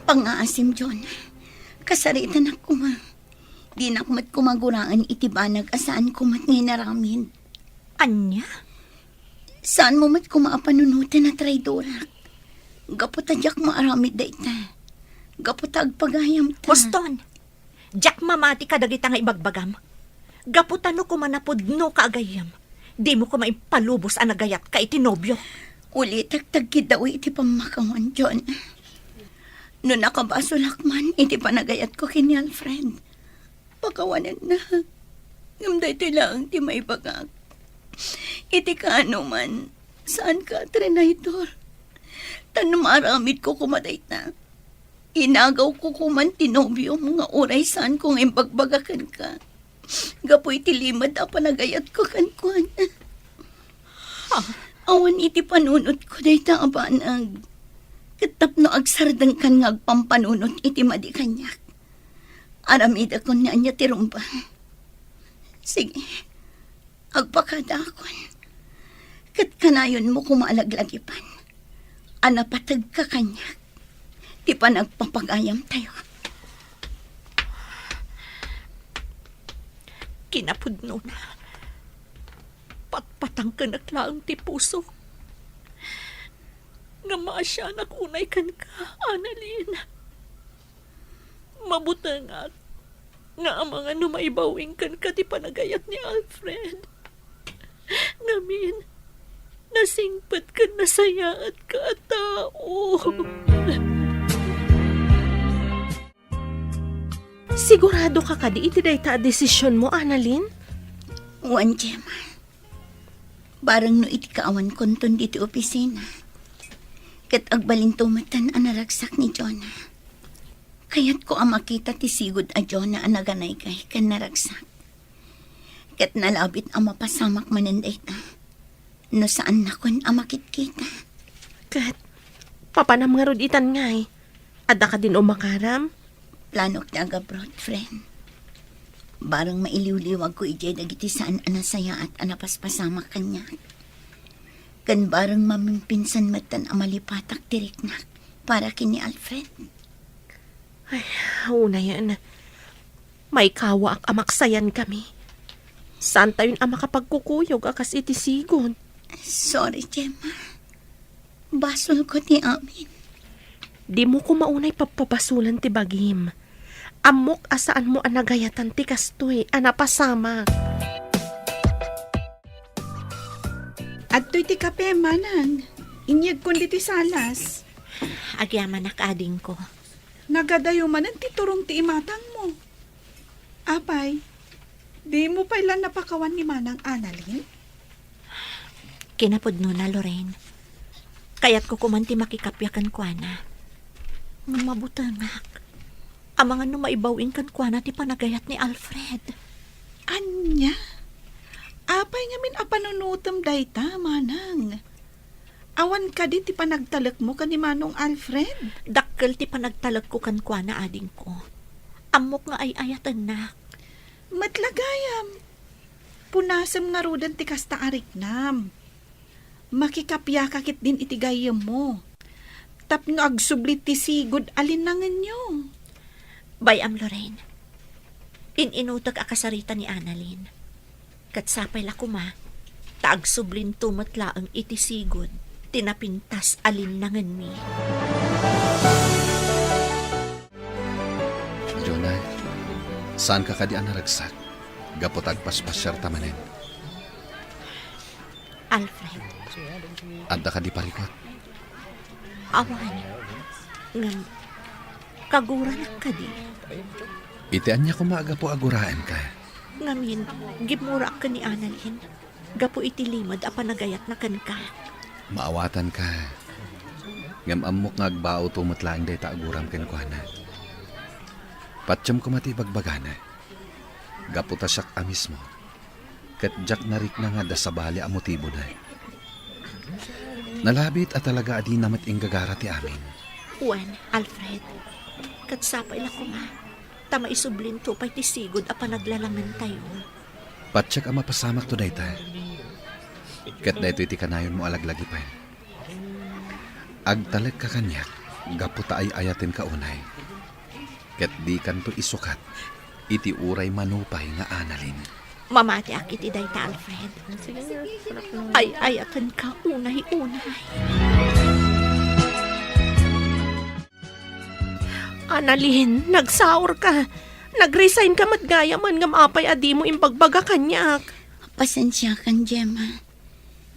Pangngaasim, Jonah. Kasaritanak koma. Dinak met koma guraen iti banag a saanko met nga inaramid. Ania? Saanmo met koma a panunoten a traidorak. Gapu ta diak maaramid dayta. Gapu ta agpagayamta. Huston! Diak mamati kadagita nga ibagbagam. Gapu ta no koma napudnoka a gayyem, dimo koma impalubos a nagayatka iti nobiok. Ulitek ta agkiddawi iti pammakawan, Jonah. No nakabasolak man iti panagayatko ken ni Alfred, pakawanennak. Ngem daytoy laeng ti maibagak. Iti kaano man, saanka a trinaydor. Ta no maaramidko koma dayta, inagawko koman ti nobiom nga uray saanko nga imbagbaga kenka gapu iti limed a panagayatko kenkuana. Awan iti panunotko dayta a banag. Ket tapno agsardengkan nga agpampanunot iti madi kaniak, aramidakon ni ania ti rumbeng. Sige, agpakadaakon. Ket kanayonmo koma a laglagipan a napategka kaniak ti panagpapagayamtayo. Kinapudnona, patpatangkenak laeng ti pusok. Ngem maasianak unay kenka, Annalyn. Mabutengak nga amangan no maibawing kenka ti panagayat ni Alfred. Ngamin, nasingpet ken nasayaatka a tao. Siguradoka kadi iti dayta a desisionmo, Annalyn? Wen, Gemma. Bareng no iti kaawankonton ditoy opisina, ket agbalinto metten a naragsak ni Jonah. Kayatko a makita ti sigud a Jonah a naganaygay ken naragsak. Ket nalabit a mapasamak manen dayta no saannakon a makitkita. Ket papanam ngarud itan ngay? Adda kadin umakaram? Planok ti agabroad, friend. Bareng mailiwliwagko idiay dagiti saan a nasayaat a napaspasamak kaniak. Ken bareng mamimpinsan metten a malipatak ti riknak para ken ni Alfred. Ay, unayen. Maikawaak a maksayankami. Saantayon a makapagkukuyog a kas iti sigud. Sorry, Gemma. Basolko ti amin. Dimo koma unay pabpabasolen ti bagim. Ammok a saanmo a nagayatan ti kastoy a napasamak. Adtoy ti kape, manang. Inyegkon ditoy salas. Agyamanak, adingko. Nagadayo manen ti turong ti imatangmo. Apay, dimo pay la napakawan ni Manang Annalyn? Kinapudnona, Lorraine. Kayatko koman ti makikappia kenkuana. Ngem mabutengak. Amangan no maibaw-ing kenkuana ti panagayat ni Alfred. Ania? Apay ngamin a panunotem dayta, manang? Awan kadi ti panagtalekmo ken ni Manong Alfred? Dakkel ti panagtalekko kenkuana, adingko. Ammok nga ay-ayatennak. Met la gayam. Punasem ngaruden ti kasta a riknam. Makikapiaka ketdin iti gayyemmo tapno agsubli ti sigud a linnangenyo. Bay-am, Lorraine. In-inutek a kasarita ni Annalyn. Ket sapay la koma, ta agsublinto met laeng iti sigud ti napintas a linnangenmi. Jonah, saanka kadi a naragsak gapu ta agpaspasiarta manen? Alfred. Adda kadi parikut? Awan. Ngem, kaguranak kadi? Iti ania koma a gapu a guraenka? Ngamin, gimmurak ken ni Annalyn gapu iti limed a panagayatna kenka. Maawatanka. Ngem ammok nga agbaawto met laeng dayta a guram kenkuana. Patiem koma ti ibagbagana. Gapu ta siak a mismo ket diak narikna nga adda sabali a motibona. Nalabit a talaga a dina met inggagara ti amin. Wen, Alfred, ket sapay la koma, ta maisublinto pay ti sigud a panaglalamentayo. Patiek a mapasamakto dayta. Ket daytoy ti kanayonmo a laglagipen. Agtalekka kaniak gapu ta ay-ayatenka unay. Ket dikanto isukat iti uray mano pay nga Annalyn. Mamatiak iti dayta, Alfred. Ay-ayatenka unay-unay. Annalyn, nagsaorka. Nag-resignka met gayamen ngem apay a dimo imbagbaga kaniak? Pasensiakan, Gemma.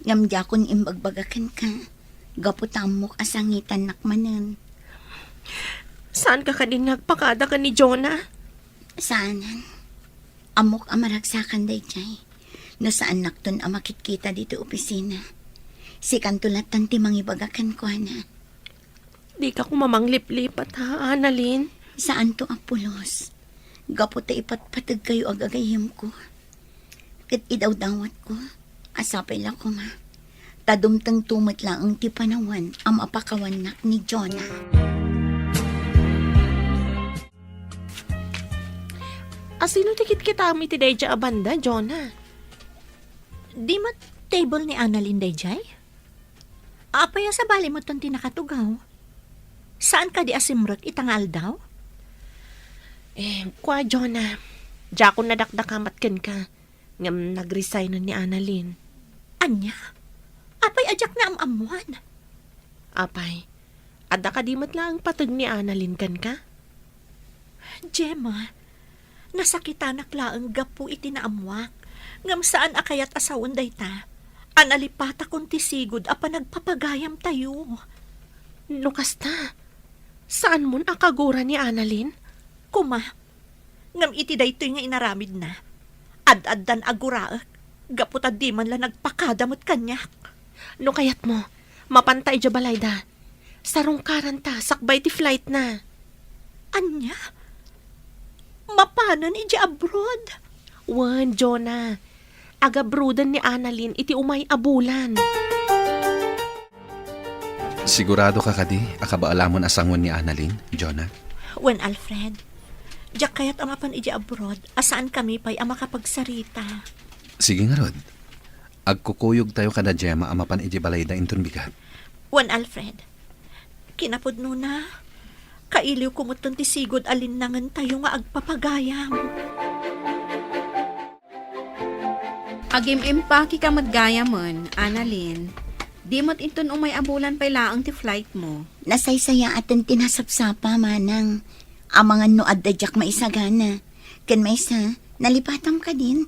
Ngem diakon imbagbaga kenka, gapu ta ammok a sangitannak manen. Saanka kadin nga agpakada ken ni Jonah? Saanen. Ammok a maragsakan daydiay. No saannakton a makitkita ditoy opisina, sikanto lattan ti mangibaga kenkuana. Dika koma mangliplipat, ha, Annalyn? Saanto a pulos. Gapu ta ipatpategkayo a gagayyemko. Ket idawdawatko a sapay la koma ta dumtengto met laeng ti panawen a mapakawannak ni Jonah. Asino ti kitkitam iti daydiay a banda, Jonah? Di met table ni Annalyn daydiay? Apay a sabali metten ti nakatugaw? Saan kadi a simrek ita nga aldaw? Eh, kua, Jonah, diakon nadakdakamat kenka, ngem nagresignen ni Annalyn. Ania? Apay a diak naam-ammoan? Apay, adda kadi met laeng pateg ni Annalyn kenka? Gemma, nasakitanak laeng gapu iti naammoak, ngem saan a kayat a sawen dayta a nalipatakon ti sigud a panagpapagayamtayo. No kasta, saanmon a kagura ni Annalyn? Koma, ngem iti daytoy nga inaramidna, ad-addan a guraek gapu ta di man la nagpakada met kaniak. No kayatmo, mapanta idiay balayda. Sarungkaranta sakbay ti flightna. Ania? Mapanen idiay abroad? Wen, Jonah. Agabroaden ni Annalyn iti umay a bulan. Siguradoka kadi a kabaalamon a sangoen ni Annalyn, Jonah? Wen, Alfred. Diak kayat a mapan idiay abroad a saankami pay a makapagsarita. Sige ngarud. Agkukuyogtayo kada Gemma a mapan idiay balayda inton bigat. Wen, Alfred. Kinapudnona, kailiwko metten ti sigud a linnangentayo nga agpapagayam. Agim-impakeka met gayamen, Annalyn. Di met inton umay a bulan pay laeng ti flightmo. Nasaysayaaten ti nasapsapa, manang. Amangan no adda diak maisagana. Ken maysa, nalipatam kadin.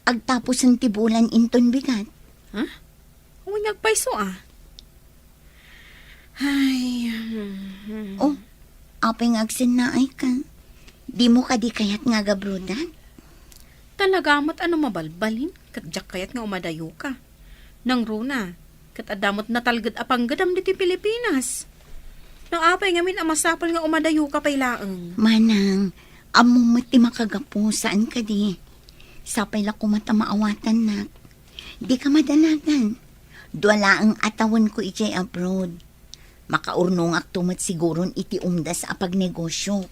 Agtapusen ti bulan inton bigat. Ha? Wen, agpayso a. Ay, hmm, hmm. Oh, apay nga agsennaayka? Dimo kadi kayat nga agabroadan? Talaga met a no mabalbalin, ket diak kayat nga umadayoka. Nangruna, ket adda met natalged a panggedam ditoy Pilipinas. No apay ngamin a masapul nga umadayoka pay laeng? Manang, ammom met ti makagapu, saan kadi? Sapay la koma ta maawatannak. Dika madanagan. Dua laeng a tawenko idiay abroad. Makaurnongakto met siguron iti umdas a pagnegosio.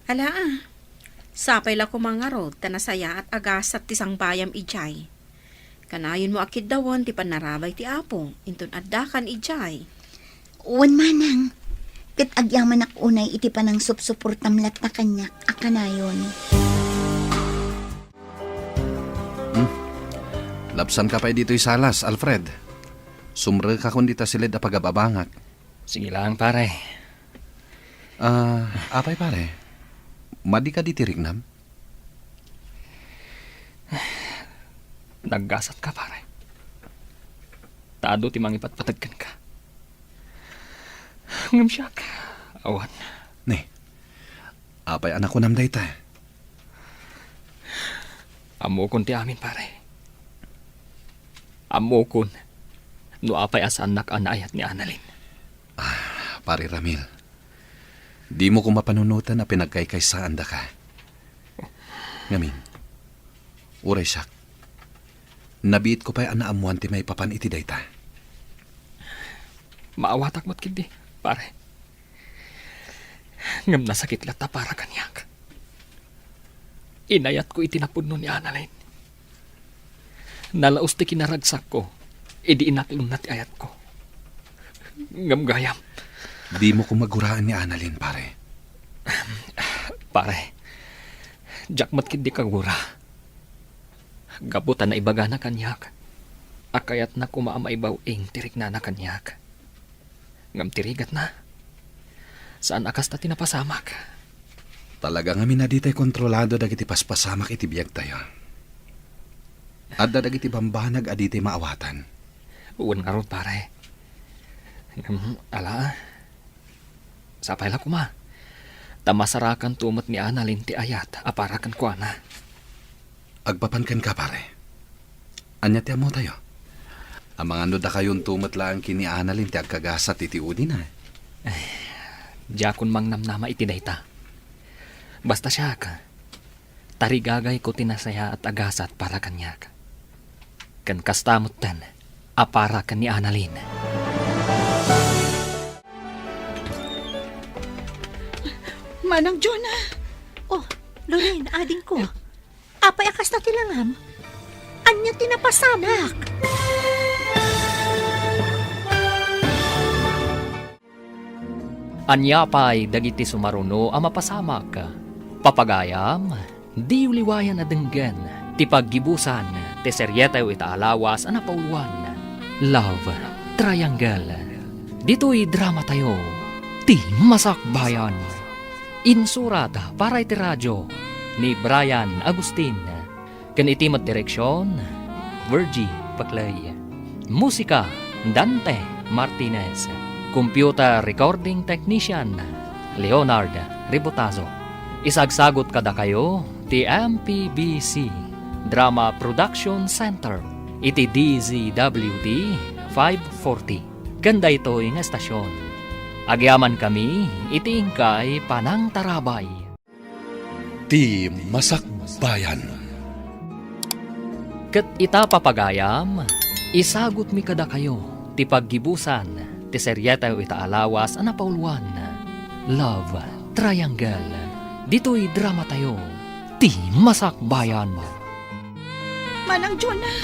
Ala a. Sapay la koma ngarud ta nasayaat a gasat ti sangbayam idiay. Kanayonmo a kiddawen ti pannarabay ti Apo inton addakan idiay. Wen manang, ket agyamanak unay iti panangsupsuportam latta kaniak a kanayon. Hmm. Lapsanka pay ditoy salas, Alfred. Sumrekakon dita siled a pagababangak. Sige lang, pare. Ah, apay, pare? Madika diti riknam? Naggasatka, pare. Ta adu ti mangipatpateg kenka. Ngem siak, awan. Ne, apay a nakunam dayta? Ammokon ti amin, pare. Ammokon no apay a saannak a naayat ni Annalyn. Ah, Pare Ramil, dimo koma panunoten a pinagkaykaysaandaka. Ngamin, uray siak, Nabiitko pay a naammoan ti maipapan iti dayta. Maawatak met ketdi, pare. Ngem nasakit latta para kaniak. Inayatko iti napudno ni Annalyn. Nalaus ti kinaragsakko idi inaklonna ti ayatko. Ngem gayam. Dimo koma guraan ni Annalyn, pare. Pare, diak met ketdi kagura. Gapu ta naibagana kaniak a kayatna koma a maibaw-ing ti riknana kaniak. Ngem ti rigatna, saan a kasta ti napasamak. Talaga ngamin a ditay kontrolado dagiti paspasamak iti biagtayo. Adda dagiti bambanag a ditay maawatan. Wen ngarud, pare. Ngem, ala, sapay la koma. Ta masarakanto met ni Annalyn ti ayat a para kenkuana. Agpapan kenka, pare. Ania ti ammotayo? Amangan no dakayonto met laeng ken ni Annalyn ti agkagasat iti udina. Diakon mangnamnama iti dayta. Basta siak, tarigagayko ti nasayaat a gasat para kaniak. Ken kasta metten a para ken ni Annalyn. Manang Jonah! Oh, Lorraine, adingko. Apay a kasta ti langam? Ania ti napasamak? Ania pay dagiti sumaruno a mapasamak? Papagayam, diyo liwayan a denggen ti paggibusan ti serietayo ita a lawas a napauluan, Love Triangle. Ditoy dramatayo, Ti Masakbayan. Insurat para iti radio ni Brian Agustin. Ken iti met direksion, Virgie Paclay. Musika, Dante Martinez. Computer recording technician, Leonard Ribotazo. Isagsagut kadakayo ti M P B C Drama Production Center iti D Z W T five forty. Ken daytoy nga estasion, agyamankami iti inkay panangtarabay. Ti Masakbayan. Ket ita, papagayam, isagutmi kadakayo ti paggibusan ti serietayo ita a lawas a napauluan, Love Triangle. Ditoy dramatayo, Ti Masakbayan. Manang Jonah!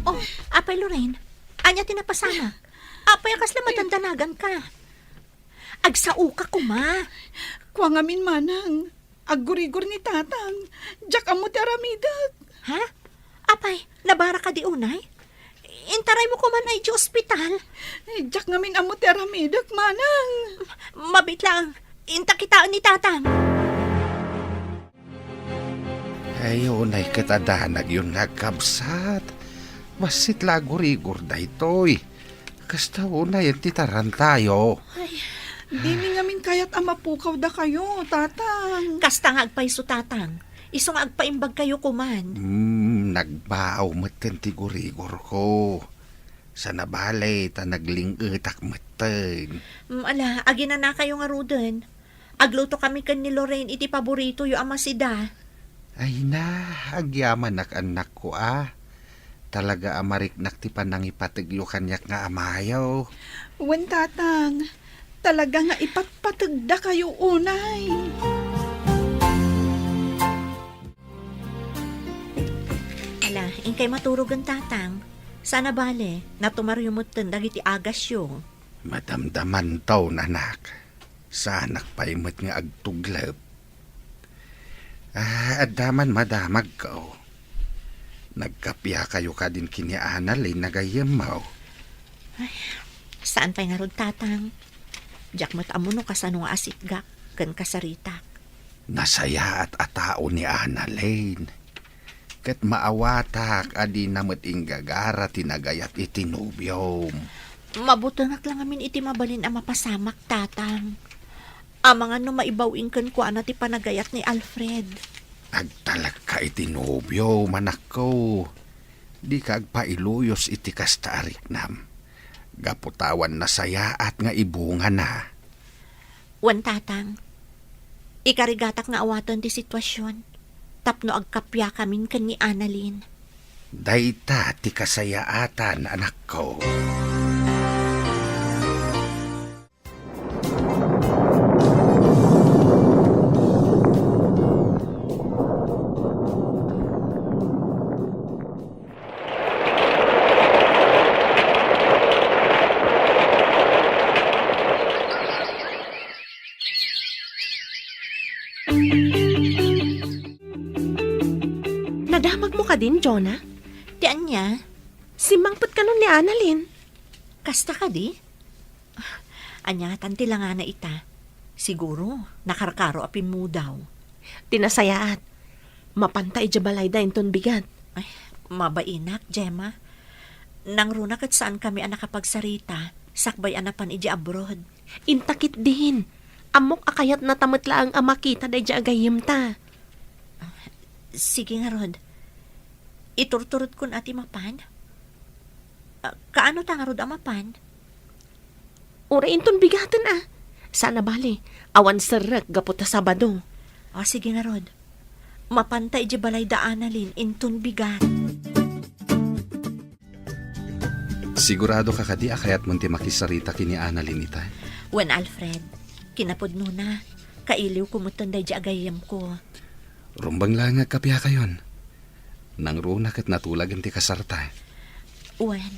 Oh, Apay Lorraine, ania ti napasamak? Apay a kasla madandanagan ka? Agsaoka koma. Kua ngamin, manang. Aggurigor ni tatang. Diak ammo ti aramidek. Ha? Apay, nabaraka di unay? Intaraymo koman ay di ospital. Ay, diak ngamin ammo ti aramidek, manang. Mabiit lang. Inta kitaen ni tatang. Ay, unay ket a danagyon nga agkabsat. Bassit la aggurigor daytoy. Kasta unayen ti tarantayo. Ay, dimi ngamin kayat a mapukaw dakayo, tatang. Kasta nga agpayso, tatang. Isu nga agpaimbag kayo koman. Hmm, nagbaaw metten ti gurigorko. Sana bale, ta nagling-etak metten. Mm, ala, aginana kayo ngaruden. Agluto kami ken ni Lorraine iti paboritoyo a masida. Ay na, agyamanak, annakko, a. Talaga a mariknak ti panangipategyo kaniak nga amayo. Wen, tatang, talaga nga ipatpategda kayo unay. Ala, inkay maturogen, tatang. Sana bale, natumaryo metten dagiti agasyo. Madamdamanto, anak. Saanak pay met nga agtuglep. Ah, adda man madamagko. Nagkappia kayo kadin ken ni Annalyn a gayyemmo? Ay, saan pay ngarud, tatang. Diak met ammo no kasano nga asitgak ken kasaritak. Nasayaat a tao ni Annalyn. Ket maawatak a dina met inggagara ti nagayat iti nobiom. Mabutengak la ngamin iti mabalin a mapasamak, tatang. Amangan no maibaw-ing kenkuana ti panagayat ni Alfred. Agtalekka iti nobiom, anakko. Dika agpailuyos iti kasta a riknam. Gapu ta awan nasayaat nga ibungana. Wen, tatang, ikarigatak nga awaten ti situasion tapno agkappiakamin ken ni Annalyn. Dayta ti kasayaatan, anakko. Nadamagmo kadin, Jonah? Ti ania? Simmangpet kanon ni Annalyn. Kasta kadi? Ania tan ti langana ita? Siguro, nakarkaro a pimmudaw. Ti nasayaat, mapanta idiay balayda inton bigat. Ay, mabainak, Gemma. Nangruna ket saankami a nakapagsarita, sakbay a napan idiay abroad. Inta ketdin. Ammok a kayatnata met laeng a makita daydiay a gayyemta. Sige ngarud. Iturturodkon a ti mapan? Ah, kaano ta ngarud a mapan? Uray inton bigaten a. Saan a bale, awan serrek gapu ta Sabado. Ah, sige ngarud. Mapanta idiay balayda Annalyn inton bigat. Sigurado ka kadi a kayatmon ti makisarita ken ni Annalyn ita? Wen, Alfred, kinapudnona, kailiwko metten daydiay a gayyemko. Rumbeng laeng nga agkapiakayon. Nangruna ket natulagen ti kasarta. Wen,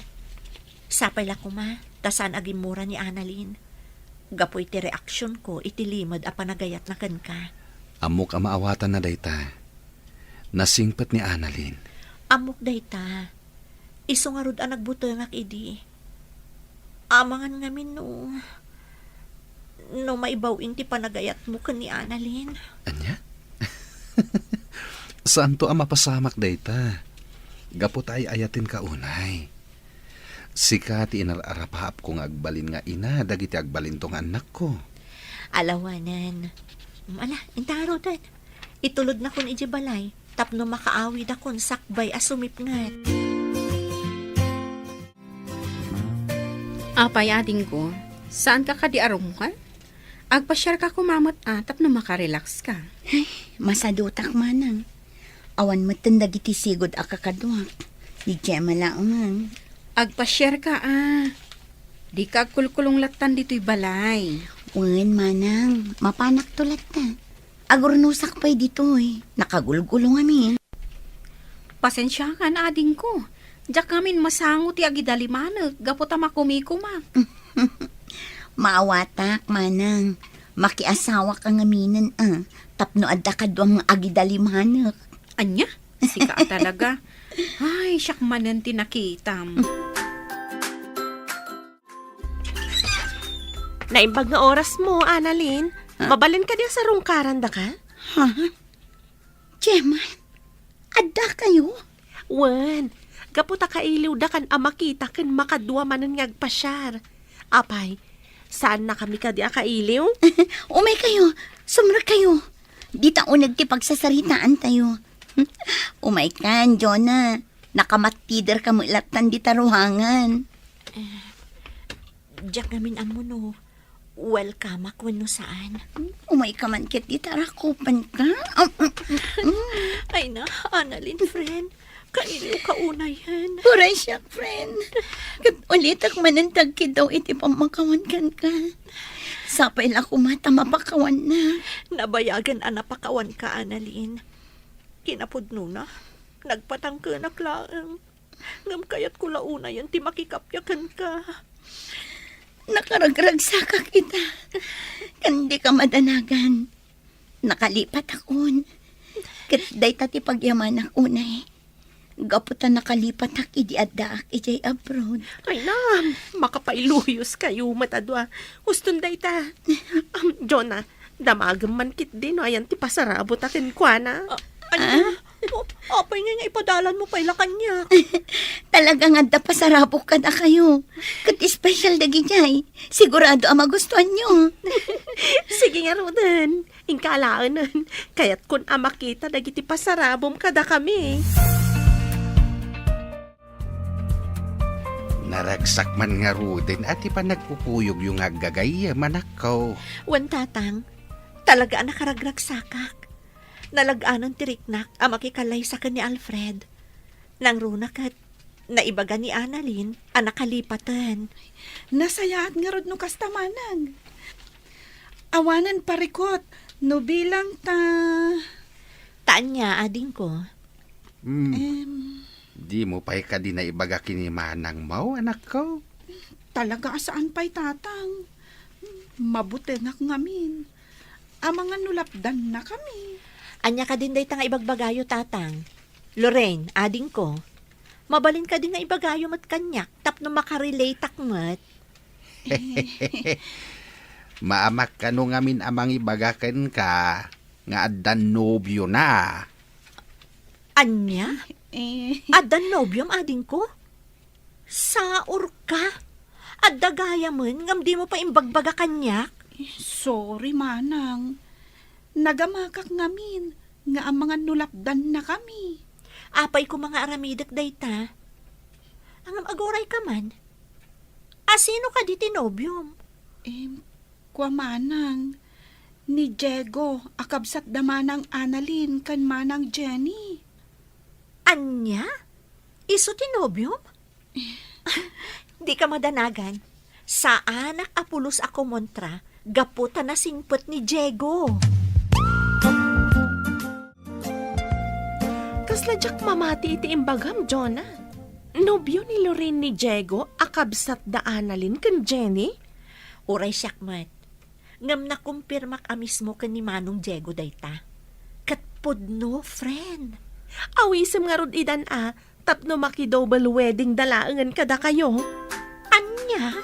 sapay la koma, ta saan a gimmura ni Annalyn. Gapu iti reaksionko iti limed a panagayatna kenka. Ammok a maawatanna dayta. Nasingpet ni Annalyn. Ammok dayta. Isu ngarud a nagbutengak idi. Amangan ngamin no, no maibaw-in ti panagayatmo ken ni Annalyn. Ania? Saanto a mapasamak dayta. Gapu ta ay-ayatenka unay. Sika ti inar-arapaapko nga agbalin nga ina dagiti agbalinto nga annakko. Alawanen. Ala, inta ngaruden. Itulodnakon idiay balay tapno makaawidakon sakbay a sumipnget. Apay, adingko, saanka kadi a rummuar? Agpasiarka koma met a tapno makarelaxka. Ay, masadutak manang. Awan metten dagiti sigud a kakaduak. Ni Gemma laengen. Agpasiarka a. Dika agkulkulong lattan ditoy balay. Wen, manang, mapanakto latta. Agurnosak pay ditoy. Nakagulgulong amin. Pasensiakan, adingko. Diak ngamin masango ti agidalimanek gapu ta makumikumak. Maawatak, manang. Makiasawaka ngaminen a, tapno adda kaduam nga agidalimanek. Ania? Sika a talaga. Ay, siak manen ti nakitam. Naimbag nga orasmo, Annalyn. Ah? Mabalin kadi a sarungkarandaka? Ha? Gemma, addakayo? Wen, gapu ta kailiwdakan a makita ken makadua manen nga agpasiar. Apay, saannakami kadi a kailiw? Umaykayo, sumrekkayo. Dita uneg ti pagsasaritaantayo. Umaykan, Jonah. Nakamattiderka met lattan dita ruangan. Eh, diak ngamin ammo no welcome-ak wenno saan. Umayka man ket dita rakupenka. Ay na, Annalyn, friend. Kailiwka unayen. Uray siak, friend. Ket ulitek manen ti agkiddaw iti pammakawan kenka. Sapay la koma ta mapakawannak. Nabayagen a napakawanka, Annalyn. Kinapudnona, nagpatangkenak laeng. Ngem kayatko la unayen ti makikappia kenka. Nakaragragsakak ita. Ken dika madanagan. Nakalipatakon. Ket dayta ti pagyamanak unay. Gapu ta nakalipatak idi addaak idiay abroad. Ay na, makapailuyos-kayo met a dua. Huston dayta. Am, Jonah, damagem man ketdi no ayan ti pasarabota kenkuana. Ah, ania? Ah? O, apay ngay nga ipadalanmo pay la kaniak? Talaga nga adda pasarabok kadakayo. Ket espesyal dagidiay. Sigurado a magustuanyo. Sige ngaruden. Inka alaenen. Kayatkon a makita dagiti pasarabom kadakami. Naragsak man ngaruden a ti panagpupuyogyo nga aggagayyem, anakko. Wen, Tatang, talaga a nakaragragsakak. Nalag-anan ti riknak a makikallaysa ken ni Alfred. Nangruna ket naibaga ni Annalyn a nakalipaten. Nasayaat ngarud no kasta, Manang. Awanen parikut no bilang ta. Ta ania, adingko? Hmm. Em. Dimo pay kadi naibaga ken ni manangmo, anakko? Talaga a saan pay, Tatang. Mabutenak ngamin. Amangan no lapdannakami. Ania kadin dayta nga ibagbagayo, Tatang? Lorraine, adingko, mabalin kadi nga ibagayo met kaniak tapno makarelateak met? Maamak kano ngamin a mangibaga kenka nga addan nobiona. Ania? Eh. Addan nobiom, adingko? Saorka? Adda gayamen ngem dimo pay imbagbaga kaniak? Sorry, Manang. Nagamakak ngamin nga amangan no lapdannakami. Apay koma nga aramidek dayta? Ngem agurayka man. A sino kadi ti nobiom? Em, kua, Manang, ni Diego a kabsat da Manang Annalyn ken Manang Jenny. Ania? Isu ti nobiom? Dika madanagan. Saanak a pulos a kumontra gapu ta nasingpet ni Diego. Kasla diak mamati iti imbagam, Jonah. Nobio ni Lorraine ni Diego a kabsat da Annalyn ken Jenny? Uray siak met. Ngem nakumpirmak a mismo ken ni Manong Diego dayta. Ket pudno, friend. Awisem ngarud idan a, tapno maki-double wedding da laengen kadakayo. Ania?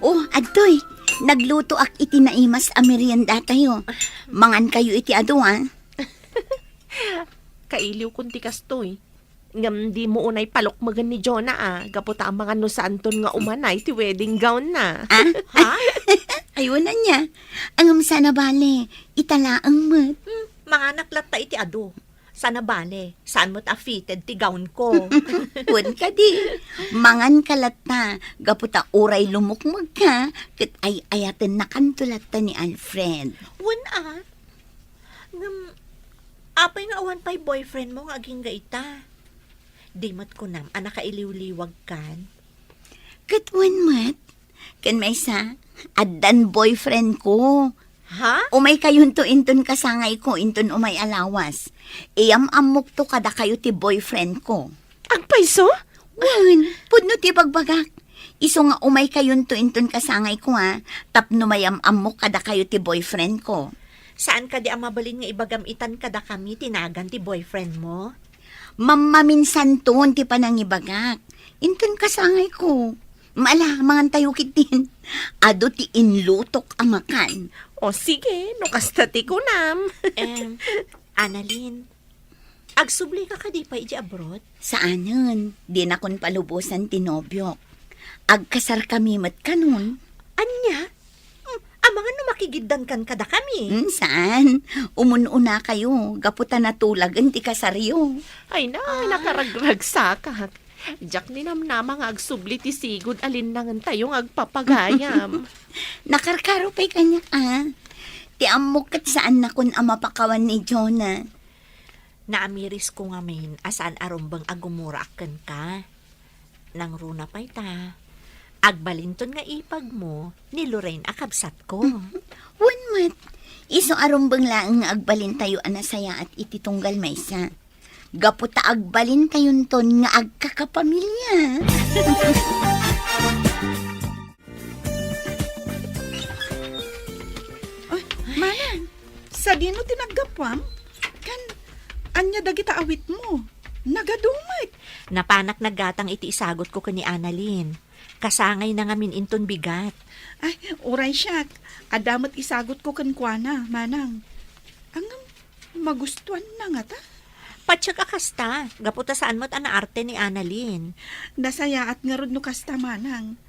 Oh, adtoy. Naglutoak iti naimas a meriendatayo. Mangankayo iti adu, a. Kailiwkon ti kastoy. Ngem dimo unay palukmegen ni Jonah a, gapu ta amangan no saanton nga umanay ti wedding gown na. Ah? Ha? Aywan, ania. Ngem saan a bale, ita laeng met. Hmm, manganak latta iti adu. Saan a bale, saan met a fitted ti gown ko. Wen kadi, manganka latta, gapu ta uray lumukmegka, ket ay-ayatennakanto latta ni Alfred. Wen a, ngem, apay nga awan pay boyfriend mo nga agingga ita? Di met kunam a nakailiwliwagkan? Ket wen met, ken maysa, addan boyfriend ko. Ha? Umaykayonto inton kasangayko inton umay a lawas. Iyam-ammokto kadakayo ti boyfriend ko. Agpayso? Wen, pudno ti bagbagak. Isu nga umaykayonto inton kasangayko, a, tapno mayam-ammok kadakayo ti boyfriend ko. Saan kadi a mabalin nga ibagam itan kadakami ti nagan ti boyfriend mo? Mammaminsanton ti panangibagak. Inton kasangayko. Ala, mangantayo ketdin. Adu ti inlutok a makan. O sige, no kasta ti kunam. Em, Annalyn, agsublika kadi pay idiay abroad? Saanen, dinakon palubosan ti nobiok. Agkasarkami met kanon. Ania? Hmm, amangan no makigiddankan kadakami. Hmm, saan? Umun-unakayo, gapu ta natulagen ti kasaryo. Ay na, ay, nakaragragsakak. Diak ninamnama nga agsubli ti sigud a linnangentayo nga agpapagayam. Nakarkaro pay kaniak, a. Ti ammok ket saannakon a mapakawan ni Jonah. Naamirisko ngamin a saan a rumbeng a gumuraak kenka. Nangruna pay ta, agbalinton nga ipagmo ni Lorraine a kabsatko. Wen met, isu a rumbeng laeng nga agbalintayo a nasayaat iti tunggal maysa. Gapu ta agbalintayonton nga agkakapamilia. Ay, Manang, sadino ti naggapuam? Kan, ania dagita awitmo? Nagadu met. Napanak naggatang iti isagutko ken ni Annalyn. Kasangayna ngamin inton bigat. Ay, uray siak. Adda met isagutko kenkuana, Manang. Ngem, magustuanna ngata? Patiek a kasta, gapu ta saan met a naarte ni Annalyn. Nasayaat ngarud no kasta, Manang.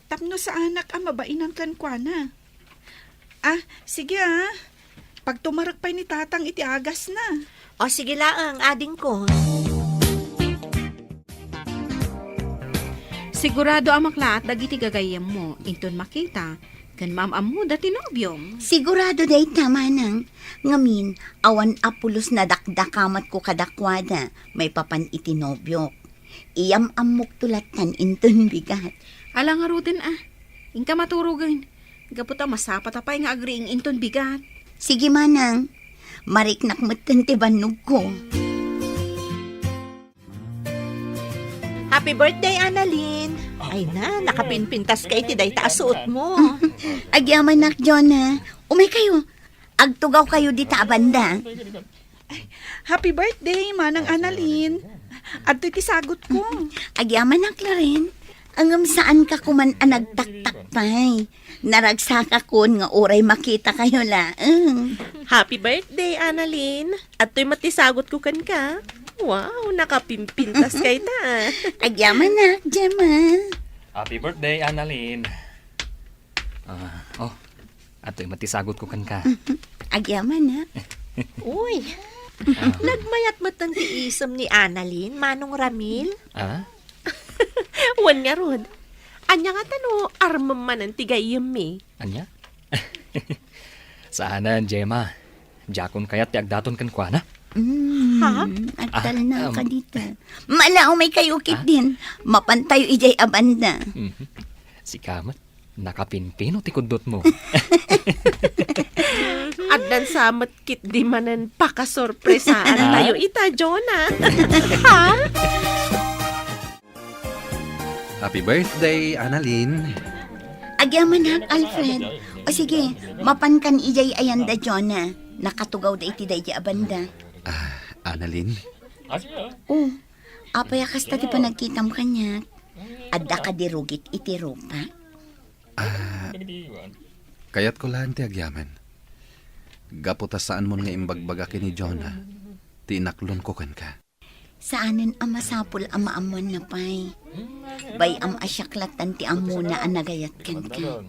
Tapno saanak a mabainan kenkuana. Ah, sige, ah. Pagtumarek pay ni Tatang iti agasna. O, sige laeng, adingko. Sigurado a maklaat dagiti gagayyemmo, inton makita, Ken maam-ammoda ti nobiom. Sigurado dayta, manang. Ngamin, awan a pulos nadakdakamatko kadakuada maipapan iti nobiok. Iyam-ammokto lattan inton bigat. Ala ngaruden a. Inka maturogen. Gapu ta masapata pay nga agriing inton bigat. Sige, manang. Mariknak metten ti bannogko. Happy birthday, Annalyn! Ay na, nakapinpintas ka iti dayta a suot mo. Agyamanak, Jonah. Umay kayo. Agtugaw kayo dita a banda. Happy birthday, Manang Annalyn. Adtoy ti sagutko. Agyamanak, Loren. Ngem saanka koman a nagtaktak pay. Naragsakakon nga uray makita kayo laeng. Happy birthday, Annalyn. Adtoy met ti sagutko kenka. Wow, nakapimpintas kayta. Agyamanak, Gemma. Happy birthday, Annalyn. Ah, oh, adtoy met ti sagutko kenka. Agyamanak. Uy, nagmayat met ti isem ni Annalyn, Manong Ramil? Ah? Wen ngarud, ania ngata no armem manen ti gayyemmi? Ania? Saanen, Gemma. Diakon kayat ti agdaton kenkuana. Mm, Ha? Agtalna Ah, um. ka dita. Mala, umay kayo, Ha? Kiddin. Mapantayo idiay a banda. Mhm. Sika met, nakapinpino ti kuddotmo. Addan sa met ketdi manen pakasorpresaan Ah? tayo ita, Jonah. Ha? Happy birthday, Annalyn. Agyamanak, Alfred. O sige, mapankan idiay ayanda, Jonah. Nakatugawda iti daydi a banda. Ah, Annalyn? O, apay a kasta ti panagkitam kaniak? Adda kadi rugit iti rupak? Ah, kayatko laeng ti agyaman. Gapu ta saanmon nga imbagbaga ken ni Jonah ti inaklonko kenka. Saanen a masapul a maammoanna pay. Bay-am a siak lattan ti ammona a nagayat kenka.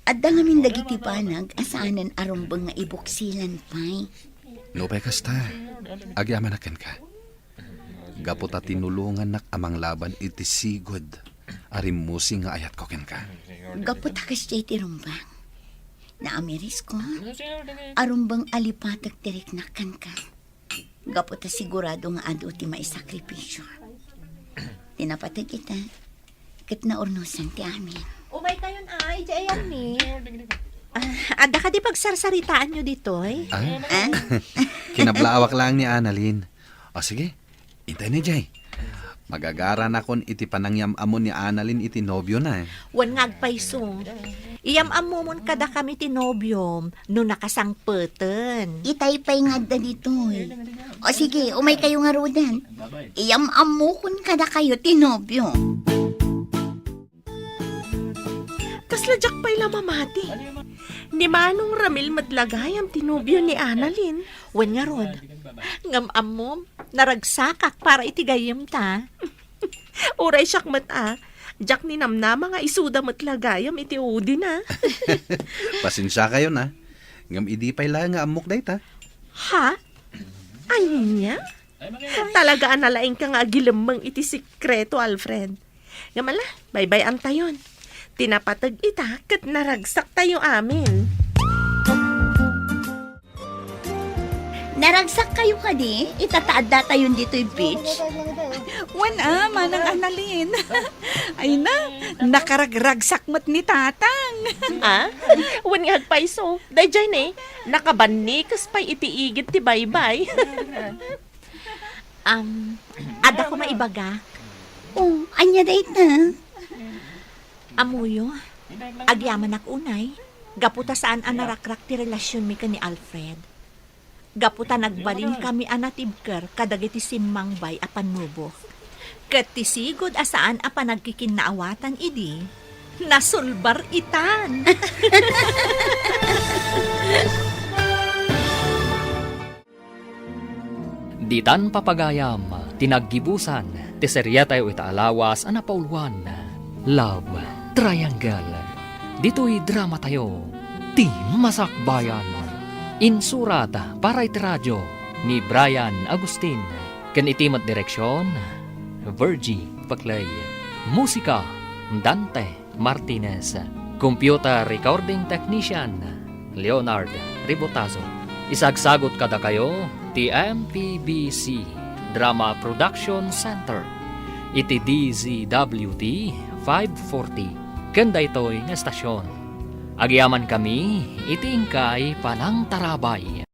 Adda ngamin dagiti banag a saanen a rumbeng nga ibuksilan pay. Nupay kasta, agyamanak kenka. Gapu ta tinulongannak a manglaban iti sigud a rimmusing nga ayatko kenka. Gapu ta kasdiay ti rumbeng. Naamirisko a rumbeng a lipatek ti riknak kenka. Gapu ta sigurado nga adu ti maisakripisio. Ti napateg ita, ket naurnosan ti amin. Umay kayon, ay, di ayanmi. Ah, adda kadi pagsarsaritaanyo ditoy? Ah? Ah? Kinablaawak laeng ni Annalyn. O sige, intay ni Jay. Magagaranakon iti panangyam-ammo ni Annalyn iti nobiona. Wen nga agpayso. Iyam-ammomon kadakami ti nobiom no nakasangpeten. Itay pay nga adda ditoy. O sige, umay kayo ngaruden. Iyam-ammokon kadakayo ti nobio. Kasla diak pay la mamati. Ni Manong Ramil met la gayam ti nobio ni Annalyn. Wen ngarud, ngem ammom, naragsakak para iti gayyemta. Uray siak met a, diak ninamnama nga isuda met la gayam iti udina. Pasensia kayon a. Ngem idi pay la nga ammok dayta. Ha? Ania? Talaga a nalaingka nga agilemmeng iti sekreto, Alfred. Ngem ala, baybay-antayon. Ti napateg ita ket naragsaktayo amin. Naragsak kayo kadi? Ita ta addatayon ditoy beach? Wen a, Manang Annalyn. Ay na, nakaragragsak met ni Tatang. Ah? Wen nga agpayso. Daydiay ne, nakabannikes pay iti igid ti baybay. Am, adda koma ibagak. Oh, ania dayta? Ammoyo, agyamanak unay, gapu ta saan a narakrak ti relasionmi ken ni Alfred. Gapu ta nagbalinkami a natibker kadagiti simmangbay a pannubok. Ket ti sigud a saan a panagkikinnaawatan idi, nasulbar itan. Ditan papagayam ti naggibusan ti seriatayo ita a lawas a napauluan, Love Triangle. Ditoy dramatayo, Ti Masakbayan. Insurat para iti radio ni Brian Agustin, ken iti met direksion, Virgie Paclay. Musika, Dante Martinez. Computer Recording Technician, Leonard Ribotazo. Isagsagot kadakayo ti M P B C Drama Production Center iti D Z W T five forty ken daytoy nga estasion. Agyamankami iti inkay panangtarabay.